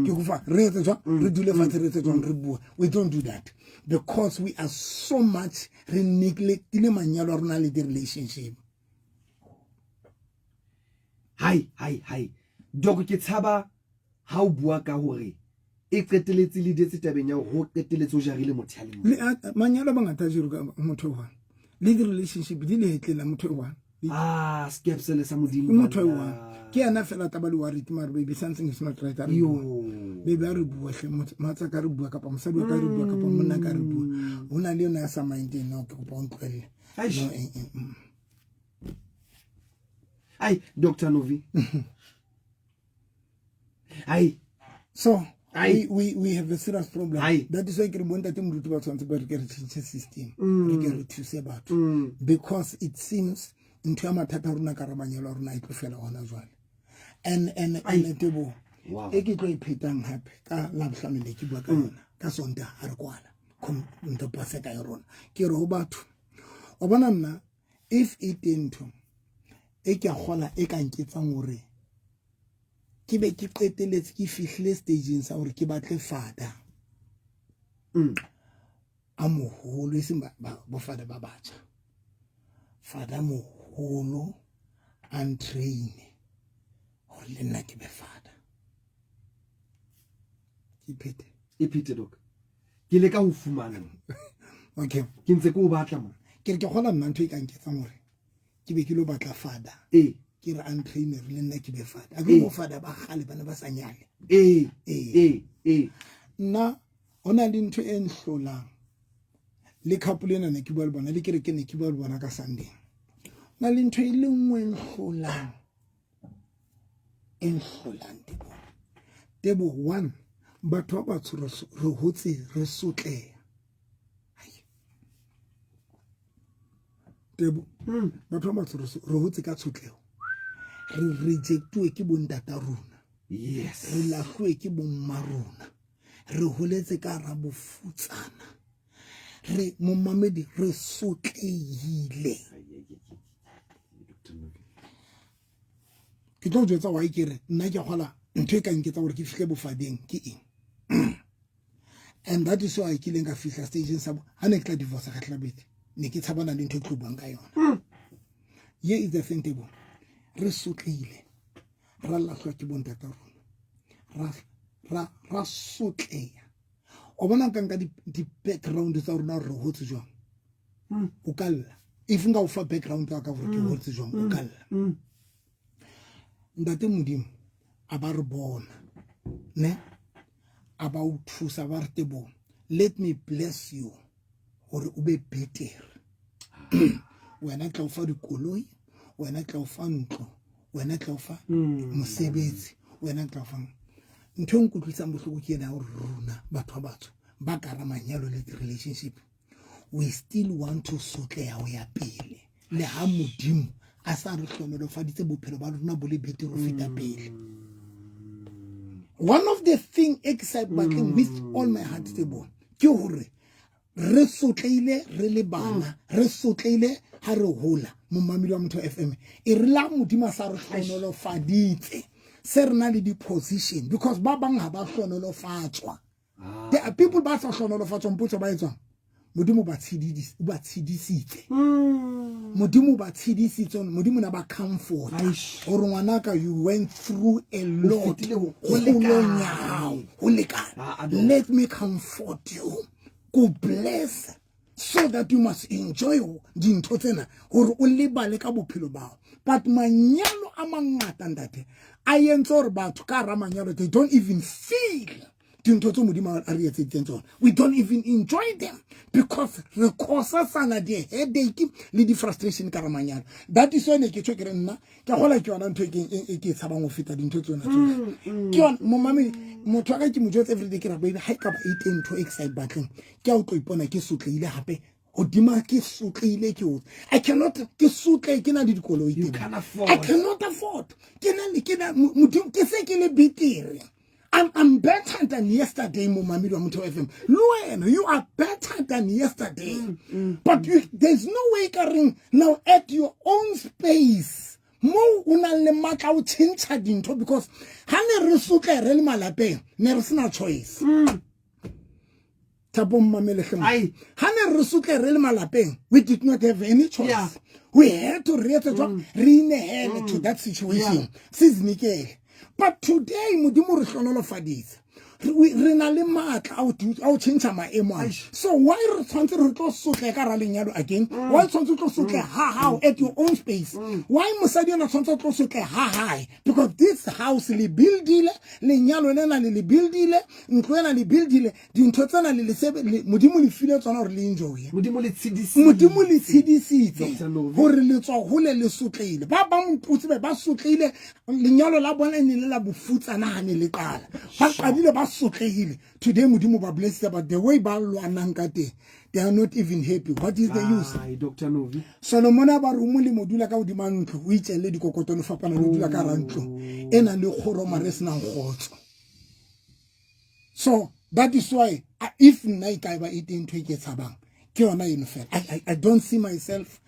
Ke kofa re etse jwang, re dule fatshe re etse jwang, re bue. We don't do that because we are so much re neglectile manyalo a rona le di-relationship. Hai hai hai, Doc, ke tshaba ha o bua ka hore e qeteletse le detse tabeng ya hore ho qeteletse o jarile motho ya le mong. Le manyalo a mangata a jerwe ka motho o one, le di-relationship di lehetleng la motho o one. Skepsele sa Modimo. Ke motho o banna. one, ke yena fela taba le worried mare baby, something is not right, a re Yo. bua, baby, a re bua hle, mohatsa ka re bua, kapa mosadi wa ka re bua, kapa monna ka re bua. Ho na le yona ya sa mindeng, no, ke kopa o ntlohelle. Eish. No, Ai, Dr. Novi. Ai. So Aye. we have a serious problem. Aye. That is why ke re bontate moruti ba tshwanetse ba re ke re change system, re ke re thuse batho, because it seems ntho ya mathata a rona ka re manyalo a rona a e tlo fela hona jwale, and Teboho, e ke tlo e phetang hape ka Labohlano ne ke bua ka yona ka Sontaha ha re kwala ntho Paseka ya rona, ke re ho batho, wa bona nna if e teng ntho e ke a kgola e ka nketsang hore ke be ke qeteletse ke fihlile stageng sa hore ke batle fada a moholo, e seng bofada ba batjha, fada moholo a ntraine hore le nna ke be fada, ke phete. E phete, Doc. Ke leka ho fumana mo. Okay. Ke ntse ke o batla mo. Ke re ke kgola nna ntho e ka nketsang hore ke be ke lo batla fada, ke re a ntraine re le nna ke be fada, a ke bo fada ba kgale ba ne ba sa nyale. Ee. Ee. Ee. Nna ho na le ntho e nhlolang le couple ena ne ke bua le bona, le kereke ne ke bua le bona ka Sunday, na le ntho e le nngwe e nhlolang, e nhlolang, Tebo. Tebo, one, batho ba batsho re hotse re sotleha. Ai. Tebo, batho ba batsho re hotse ka tshotleho, re rejectuwe ke bontata rona. Yes. Re lahluwe ke bomma rona. Re holetse ka hara bofutsana. Re momamedi re sotlehile. Ke tlo jwetsa why ke re nna ke kgola ntho e ka nketsa gore ke fihle bofadeng ke eng. And that is why ke ileng ka fihla stageng sa ha ne ke tla divorce ga tlabetse ne ke tshabana le ntho e tlo buang ka yona. Ye is the thing table. Re sotlehile. Ra lahlwa ke bontata rona. Ra ra sotleha. O bona nka nka di background tsa rona re hotse jwang. O ka lla. If nka o fa background ya ka gore ke hotse jwang o ka lla. Ntate Modimo a ba re bona ne a ba o thusa ba re tebo let me bless you gore o be better. Wena tla o fa dikoloi, wena tla o fa ntlo, wena tla o fa mosebetsi, wena tla o fa ntho e nkutlwisang bohloko ke ena ya gore rona batho ba batsho ba ka ra manyalo le di-relationship we still want to sotleha ho ya pele le ha Modimo a sa re hlonolofaditse bophelo ba rona bo le betere ho feta pele. One of the thing e ke sa batleng with all my heart tebo ke hore re sotleile re le bana, re sotleile ha re hola. Momamedi wa Motho FM e re la Modimo a sa re hlonolofaditse se re na le di-position because ba bang ha ba hlonolofatswa. There are people ba sa hlonolofatswang potso ba etswang Modimo ba tshedisitse. Modimo ba tshedisitse, Modimo na ba comfort. Gore ngwanaka you went through a lot. Kgolong ya hao, ho lekane. Let me comfort you. Go bless so that you must enjoy dintho tsena gore o lebale ka bophelo bao. But manyalo a mangata ntate a entse gore batho ka hara manyalo they don't even feel dintho tse Modimo a re etseditseng tsona. We don't even enjoy them because re cause-sana di-headache le di-frustration ka hara manyalo. That is why ne ke tjho ke re nna ke gola ke yona ntho e ke e tshabang ho feta dintho tsona tsohle. Ke yona momamedi motho wa ka ke mo jwetsa everyday ke re baby ha e ka ba e teng ntho e ke sa e batleng ke a o tlo ipona ke sotlehile hape hodima ke sotlehile ke o I cannot ke sotle ke na le dikoloi You teng. can't afford. I cannot afford. Ke na le ke na Modimo ke se ke le betere. I'm better than yesterday, momamedi wa Motho FM. Le wena, you are better than yesterday. But there's no way ka reng now at your own space. Mo o nang le matla o tjhentjha dintho because ha ne re sotle re le malapeng, ne re sena choice. Thapo mmamele hle mo. Ai. Ha ne re sotle re le malapeng, we did not have any choice. Yeah. We had to re etse jwang? Re inehele to that situation. Sizinikele. But today Modimo re hlonolofaditse. Re na le matla a ho tjhentjha maemo ana. So why re tshwanetse re tlo sotle ka hara lenyalo again? Why tshwanetse o tlo sotle ha hao at your own space? Why mosadi ena tshwanetse o tlo sotle ha hae? Because this house le buildile, lenyalo lena le le buildile, ntlo ena le buildile, dintho tsena le le sebe, le, Modimo le file tsona hore le enjoy. Modimo le tshedisitse. Modimo le tshedisitse. Doctor Novi. Hore le tswa hole le sotlehile. Ba bang o tsebe ba sotlehile, lenyalo la bona e ne le la bofutsana ha ne le qala. Ba qadile ba sotlehile. Today Modimo ba blessed, but the way ba lwanang ka teng, they are not even happy. What is the use? Ai, Doctor Novi. Solomon a ba re molemo dula ka hodima ntlo, o itjelle dikokoto le fapana le dula ka hara ntlo e nang le kgoro mare e senang kgotso. So that is why if nna e ka ba e teng ntho e ke tshabang ke yona eno fela. I don't see myself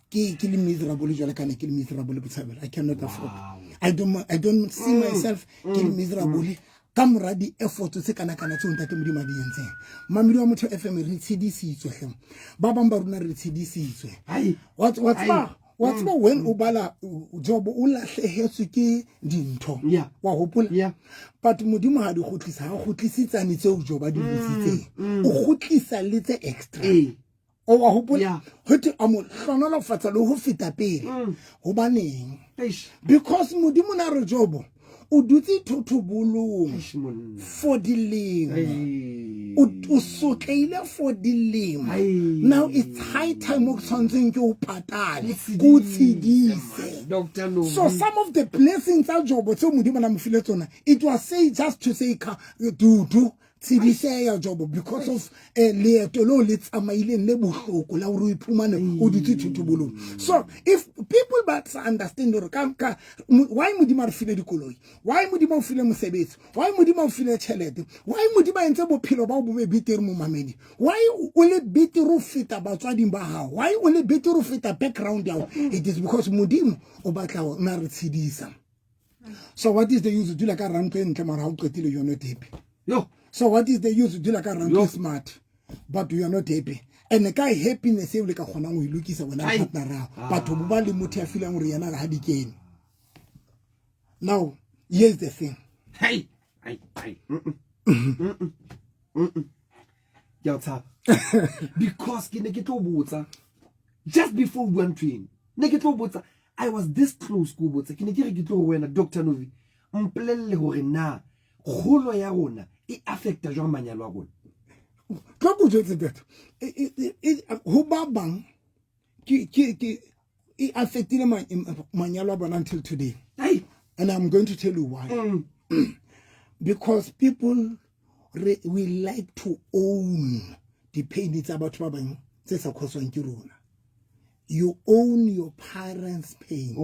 ke le miserable jwale ka ne ke le miserable botshabelo. I cannot afford. Wow. I don't see myself ke le miserable ka mora di-effort tse kana-kana tseo ntate Modimo a di entseng. Mamedi wa Motho FM re tshedisitswe hle. Ba bang ba rona re tshedisitswe. Ai. Wa Ai. tseba, wa tseba when o bala Job o lahlehetswe ke dintho. Yeah. Wa hopola? Yeah. But Modimo ha di kgutlisa, ha kgutlisitsane tseo Job a di lositseng. O kgutlisa le tse extra. O wa hopola? Yeah. Ho thwe a mo hlonolofatsa le ho feta pele. Hobaneng? Eish. Because Modimo na re Job o dutse thothobolong Eish, monna. for dilemo. Ei. O sotleile for dilemo. Ai. Now it's high time o tshwantseng ke o patale, O ke o tshedise. Doctor Novi. So some of the blessings tsa Job tseo Modimo na mo file tsona, it was say just to say ka dudu. Tshediseya Jobo because of leeto leo le tsamaileng le bohloko la gore o iphumane o dutse thothobolong. So if people ba sa understand gore ka why Modimo a re file dikoloi, why Modimo o file mosebetsi, why Modimo o file tšhelete, why Modimo a entse bophelo ba bo be betere momamedi, why o le betere o feta batswading ba gago, why o le betere o feta background ya gago, it is because Modimo o batla na re tshedisa. So what is the use dula ka rantlo e ntle mara ha o qetile you're not happy. Yo. So what is the use dula ka rantlo smart but you are not happy. And ka happiness eo le ka kgonang ho e lokisa wena le partner ya hao. Batho bo ba le motho ya feelang hore yena ha di kene. Now here's the thing. Hey, hey, hey. Ke a tshaba. Because ke ne ke tlo botsa just before we went in. Ne ke tlo botsa I was this close ko botsa ke ne ke re ke tlo ho wena Dr. Novi mpolelle hore na kgolo ya rona e affecta jwang manyalo a rona. Tlo ko jwetse that ho ba bang ke e affectile manyalo a bona until today. Hey. And I'm going to tell you why. Because people we like to own the pain tsa batho ba bang tse sa khoswang ke rona. You own your parents' pain. Oh.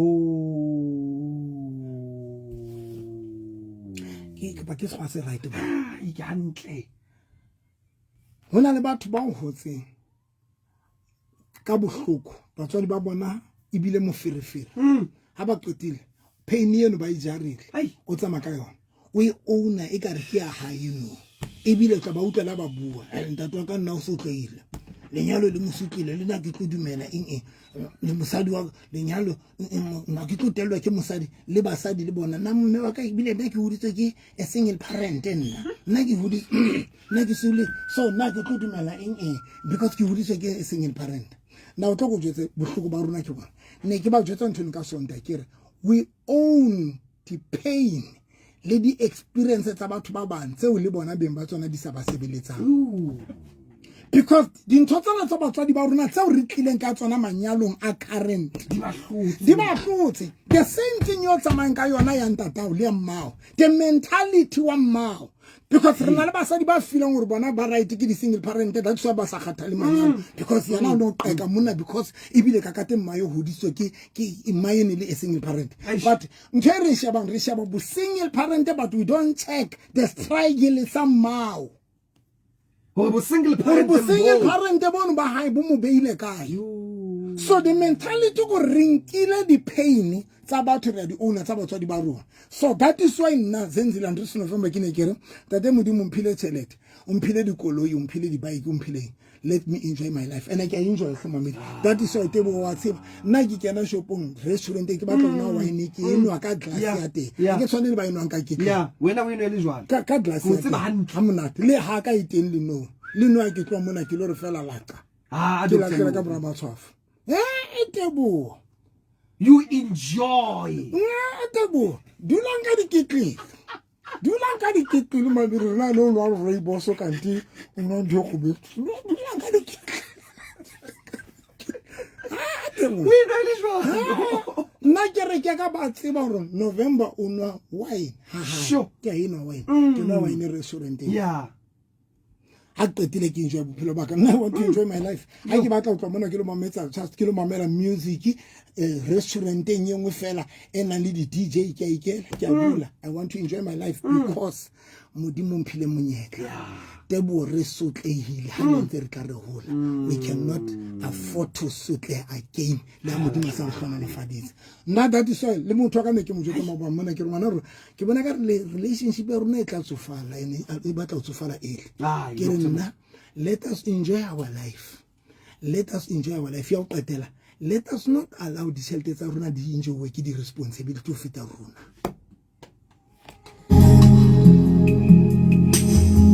Ke ba ke se right ba. Ke hantle. Ho na le batho ba hotseng ka bohloko, batswadi ba bona ebile moferefere. Ha ba qetile pain eno ba e jarile, o tsamaya ka yona. O e owna e kare ke ya hae no. Ebile tla ba utlwa ba bua, ntate wa ka nna o sotleile. Lenyalo le mosutlile le nna ke tlo dumela eng eng. Le mosadi wa lenyalo nna ke tlo tellwa ke mosadi le basadi le bona. Nna mme wa ka ebile nna ke hoditswe ke a single parent nna. Nna ke hoditswe nna ke sule so nna ke tlo dumela eng eng because ke hoditswe ke a single parent. Nna o tlo go jwetse bohloko ba rona ke bona. Ne ke ba jwetsa ntho ka Sontaha ke re we own the pain le di experience tsa batho ba bang tseo le bona beng ba tsona di sa ba sebeletsang. Because dintho tsena tsa batswadi ba rona tseo re tlileng ka tsona manyalong a current di ba hlotse. Di ba hlotse. The same thing yo tsamayang ka yona ya ntatao le ya mmao. The mentality wa mmao. Because re na le basadi ba feelang hore bona ba right ke di single parent, that's why ba sa kgathale manyalo. Because yena o no qeka monna because ebile ka kate mma yo hodiswe ke mma ene le a single parent. But ntho e re shebang, re sheba bo single parent, but we don't check the struggle sa mmao. Hore bo single parent bo single parent bono ba hae bo mo beile kae. So the mentality go re nkile di pain tsa batho re di owner tsa batswadi ba rona. So that is why nna Zenzile Andries November ke ne ke re tate Modimo mphile tjhelete, o mphile dikoloi, o mphile di-bike, o mphile, let me enjoy my life. And I can enjoy for my. That is why tebo wa tseba nna ke kena shopong restaurant ke batla nwa wine ke enwa ka glass ya teng. Ke tshwane le ba enwang ka ketlele. Yeah, wena o enwa le jwalo. Ka glass ya teng. Ha monate le ha ka e teng le no. Le nwa ke tloha mona ke lo re fela laqa. Ah, ke la ka bora matshwafo. Teboho. You enjoy. Teboho. Dulang ka diketlele. Dulang ka diketlele mabiri rena le o nwa rooibos kante o nwa ntho e kgobedi. Dulang ka diketlele. O enwa le jwalo. Nna ke re ke ka ba tseba hore November o nwa wine. Sure. Ke a enwa wine. Ke nwa wine restauranteng. Yeah. Ha qetile ke enjoy bophelo ba ka. Nna I want to enjoy my life. Ha ke batla ho tloha mona ke lo mametsa just ke lo mamela music restauranteng e nngwe fela e nang le di DJ ke a ikela ke a dula. I want to enjoy my life because Modimo mphile monyetla. Teboho re sotlehile ha re ntse re tla re hola. We cannot afford to sotle again. Le ha Modimo a sa re hlohonolofaditse. Nna that is why le motho wa ka ne ke mo jwetsa maobane mona ke re ngwana rona ke bona ka re relationship ya rona e tla tsofala ene e batla ho tsofala early. Ke re nna let us enjoy our life. Let us enjoy our life. Ya ho qetela, let us not allow ditjhelete tsa rona di enjoy ke di responsibility ho feta rona.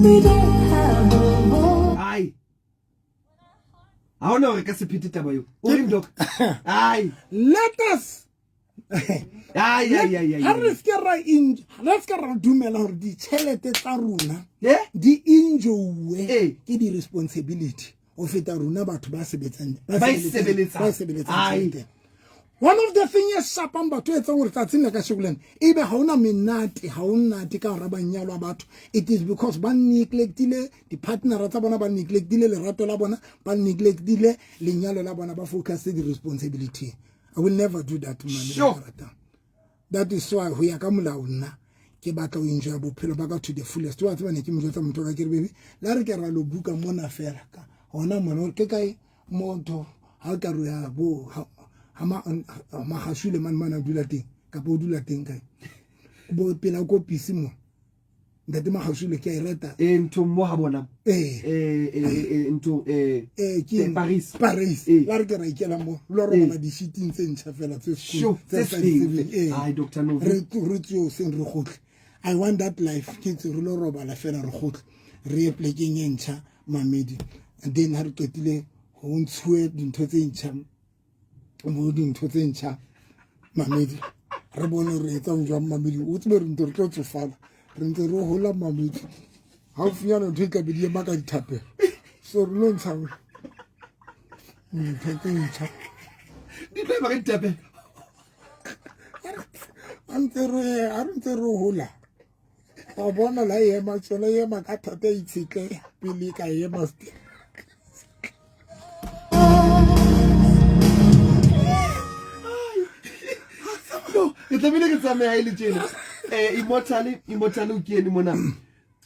We don't have a voice. Ai. Ha hona hore ka se phete taba eo. O reng, Doc? Ai. Let us Ai ai ai ai. Ha re se ra re se ra dumela hore ditjhelete tsa rona di enjoy ke di responsibility ho feta rona batho ba sebetsang ba sebeletsang tjhelete. One of the thing e shapang batho e etsang gore tsatsing la kasheko lena ebe ha ona menate, ha o nate ka hara banyalo a batho, it is because ba neglectile di-partnera tsa bona, ba neglectile lerato la bona, ba neglectile lenyalo la bona, ba focus di-responsibility. I will never do that, man. Sure. That is why ho ya ka molao nna ke batla ho enjoy bophelo ba ka to the fullest. Wa tseba ne ke mo jwetsa motho ka ke re baby, la re ke ra lo buka mona fela ka hona mona ke kae motho ha ka re ya bo ha magashule mane mane a dula teng kapa o dula teng kae bo pela kopisi mo ntate Magashule ke a e rata e ntho mo ha bona ee e ntho e ke Paris Paris la re ke ra ikela mo lo robala di-sheeting tse ntšha fela tse Sure, tse tse sa di tsebeng seng. ee Ai, Dr. Novi. re tseo seng re gotlhe. I want that life. Ke tse re lo robala fela re gotlhe, re ye plekeng e ntšha mamedi, and then ha re qetile ho ntshuwe dintho tse ntšha bo dintho tse ntšha mamedi, re bone re etsang jwang mamedi. O tsebe re ntse re tlo tsofala, re ntse re hola mamedi, gaufinyana ntho e tlabe di ema ka dithapelo, so re lo ntsha dintho tse ntšha di tlo ema ka ditapelo. A ntse re a re ntse re hola, wa bona la ema tsona e ema ka thata, e itshetle pele e ka ema No, ke tlamehile ke tsamaya e le tjena. Immortal o ke ene mona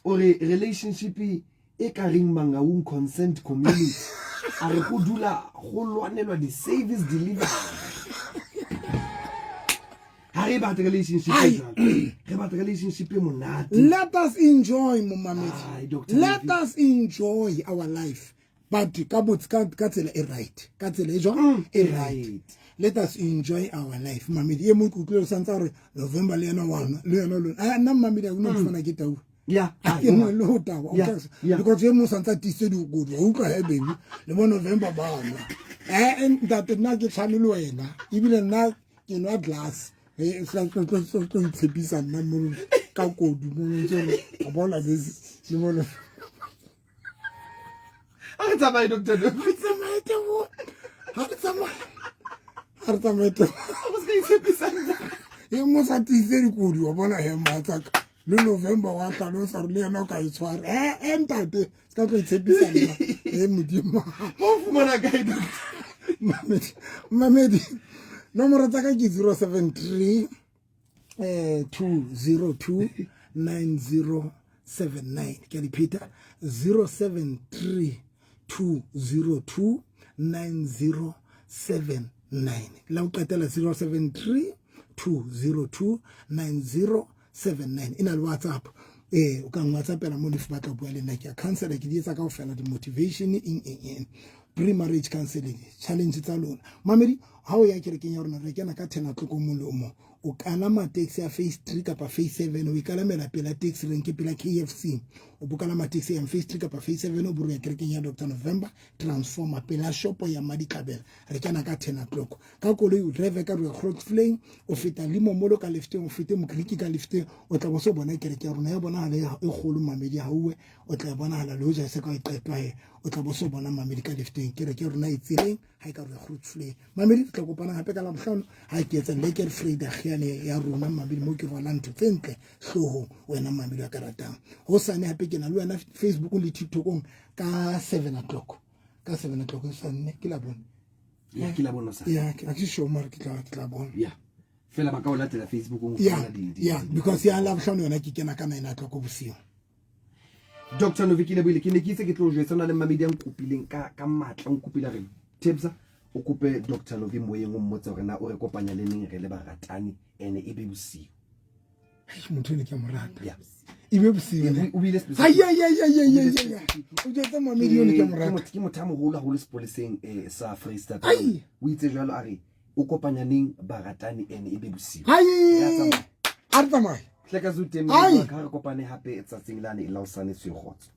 o re relationship e ka reng Mangaung consent community, a re go dula go lwanelwa di-service delivery. Ha re batla relationship e Ai. jwalo, re batla relationship e monate. Let us enjoy momamedi. Ai, Dr. Let Levi. us enjoy our life, but ka botse ka tsela e right, ka tsela e jwang e right. Right. Let us enjoy our life mamedi. E mong ke utlwile santse a re November le yena wa nwa, le yena lona a nna mamedi a una fana ke tau. Yeah. A ke nwe le ho tawa. Yeah. Because e mong santse a tiisitse dikodu, wa utlwa he baby le bo November ba nwa. Eh, ntate, nna ke tshwane le wena, ebile nna ke nwa glass. Eh, sa tlo tlo tlo tlo itshepisa nna mo ka kodu mo ntse re a bona this le bona. A re tsamaye, Dr. Novi. Re tsamaye tebo, ha re tsamaye, ha re tsamaye tebo. O se ka itshepisa nna. E mo sa tiisitse dikodu, wa bona he mohatsaka le November wa tlhalosa gore le yena o ka e tshwara. E ntate, se ka tlo itshepisa nna e modimo. O fumana kae, Doctor? Mamedi, mamedi, nomoro tsa ka ke 073 202 9079. Ke a di pheta, 073 202 9079. La go qetela, 073 202 9079, e na le WhatsApp. Ee, o ka nwhatsappela mo lefu batla bua le nna, ke a counsela, ke di etsa kaofela, di-motivation, eng eng eng, pre-marriage counseling, challenge tsa lona mamedi. Ha o ya kerekeng ya rona, re kena ka 10 o'clock o mong le o mong. O kalama taxi ya phase 3 kapa phase 7, o ikalamela pela taxi rank pela KFC, o bo kalama taxi ya phase 3 kapa phase 7, o bo re ya kerekeng ya Dr November Transformer pela shopo ya Maditlabela. Re kena ka 10 o'clock. Ka koloi o drive ka re Grootvlei, o feta Limomolo ka lefteng, o fete Mokriki ka lefteng, o tla bo so bona kereke ya rona ya bonahala e kgolo mamedi hauwe, o tla e bonahala le hoja e se ka e qetwa he, o tla bo so bona mamedi ka lefteng kereke ya rona e tseleng ha e ka re Grootvlei. Mamedi, re tla kopana hape ka Labohlano ha ke etsa lekker Vrydag yane ya rona mamedi, mo ke rwalang ntho tse ntle hloohong wena mamedi wa ka ratang. Hosane hape ke na le wena Facebookong le TikTokong ka 7 o'clock, ka 7 o'clock hosane ke la bone. Ya, ke la bona sa. Ya, ke ha ke sure mare ke tla bona. Ya. Fela ba ka o latela Facebookong o Ya. fumana Ya, because ya Labohlano yona ke kena ka 9 o'clock bosiu. Dr. Novi, ke lebohile. Ke ne ke itse ke tlo o jwetsa, ho na le mamedi a nkopileng ka matla, o nkopile a re Tebza o kope Dr. Novi moyeng, o mmotse hore na o re kopanya le neng re le baratani ene e be bosiu. Hei, motho ene ke a mo rata. Ya. E be bosiu ne? O bile Ai, ai, ai, ai, ai, ai, ai, ai. O jwetsa mamedi ene ke a mo rata. Ke motho a moholo haholo sepoleseng sa Freistata. Ai. O itse jwalo a re o kopanya neng baratani ene e be bosiu. Hai. Ya tsamaya. A re tsamaye. Hleka zu teng Ai. ka re kopane hape tsatsing lane la hosane tswe kgotso.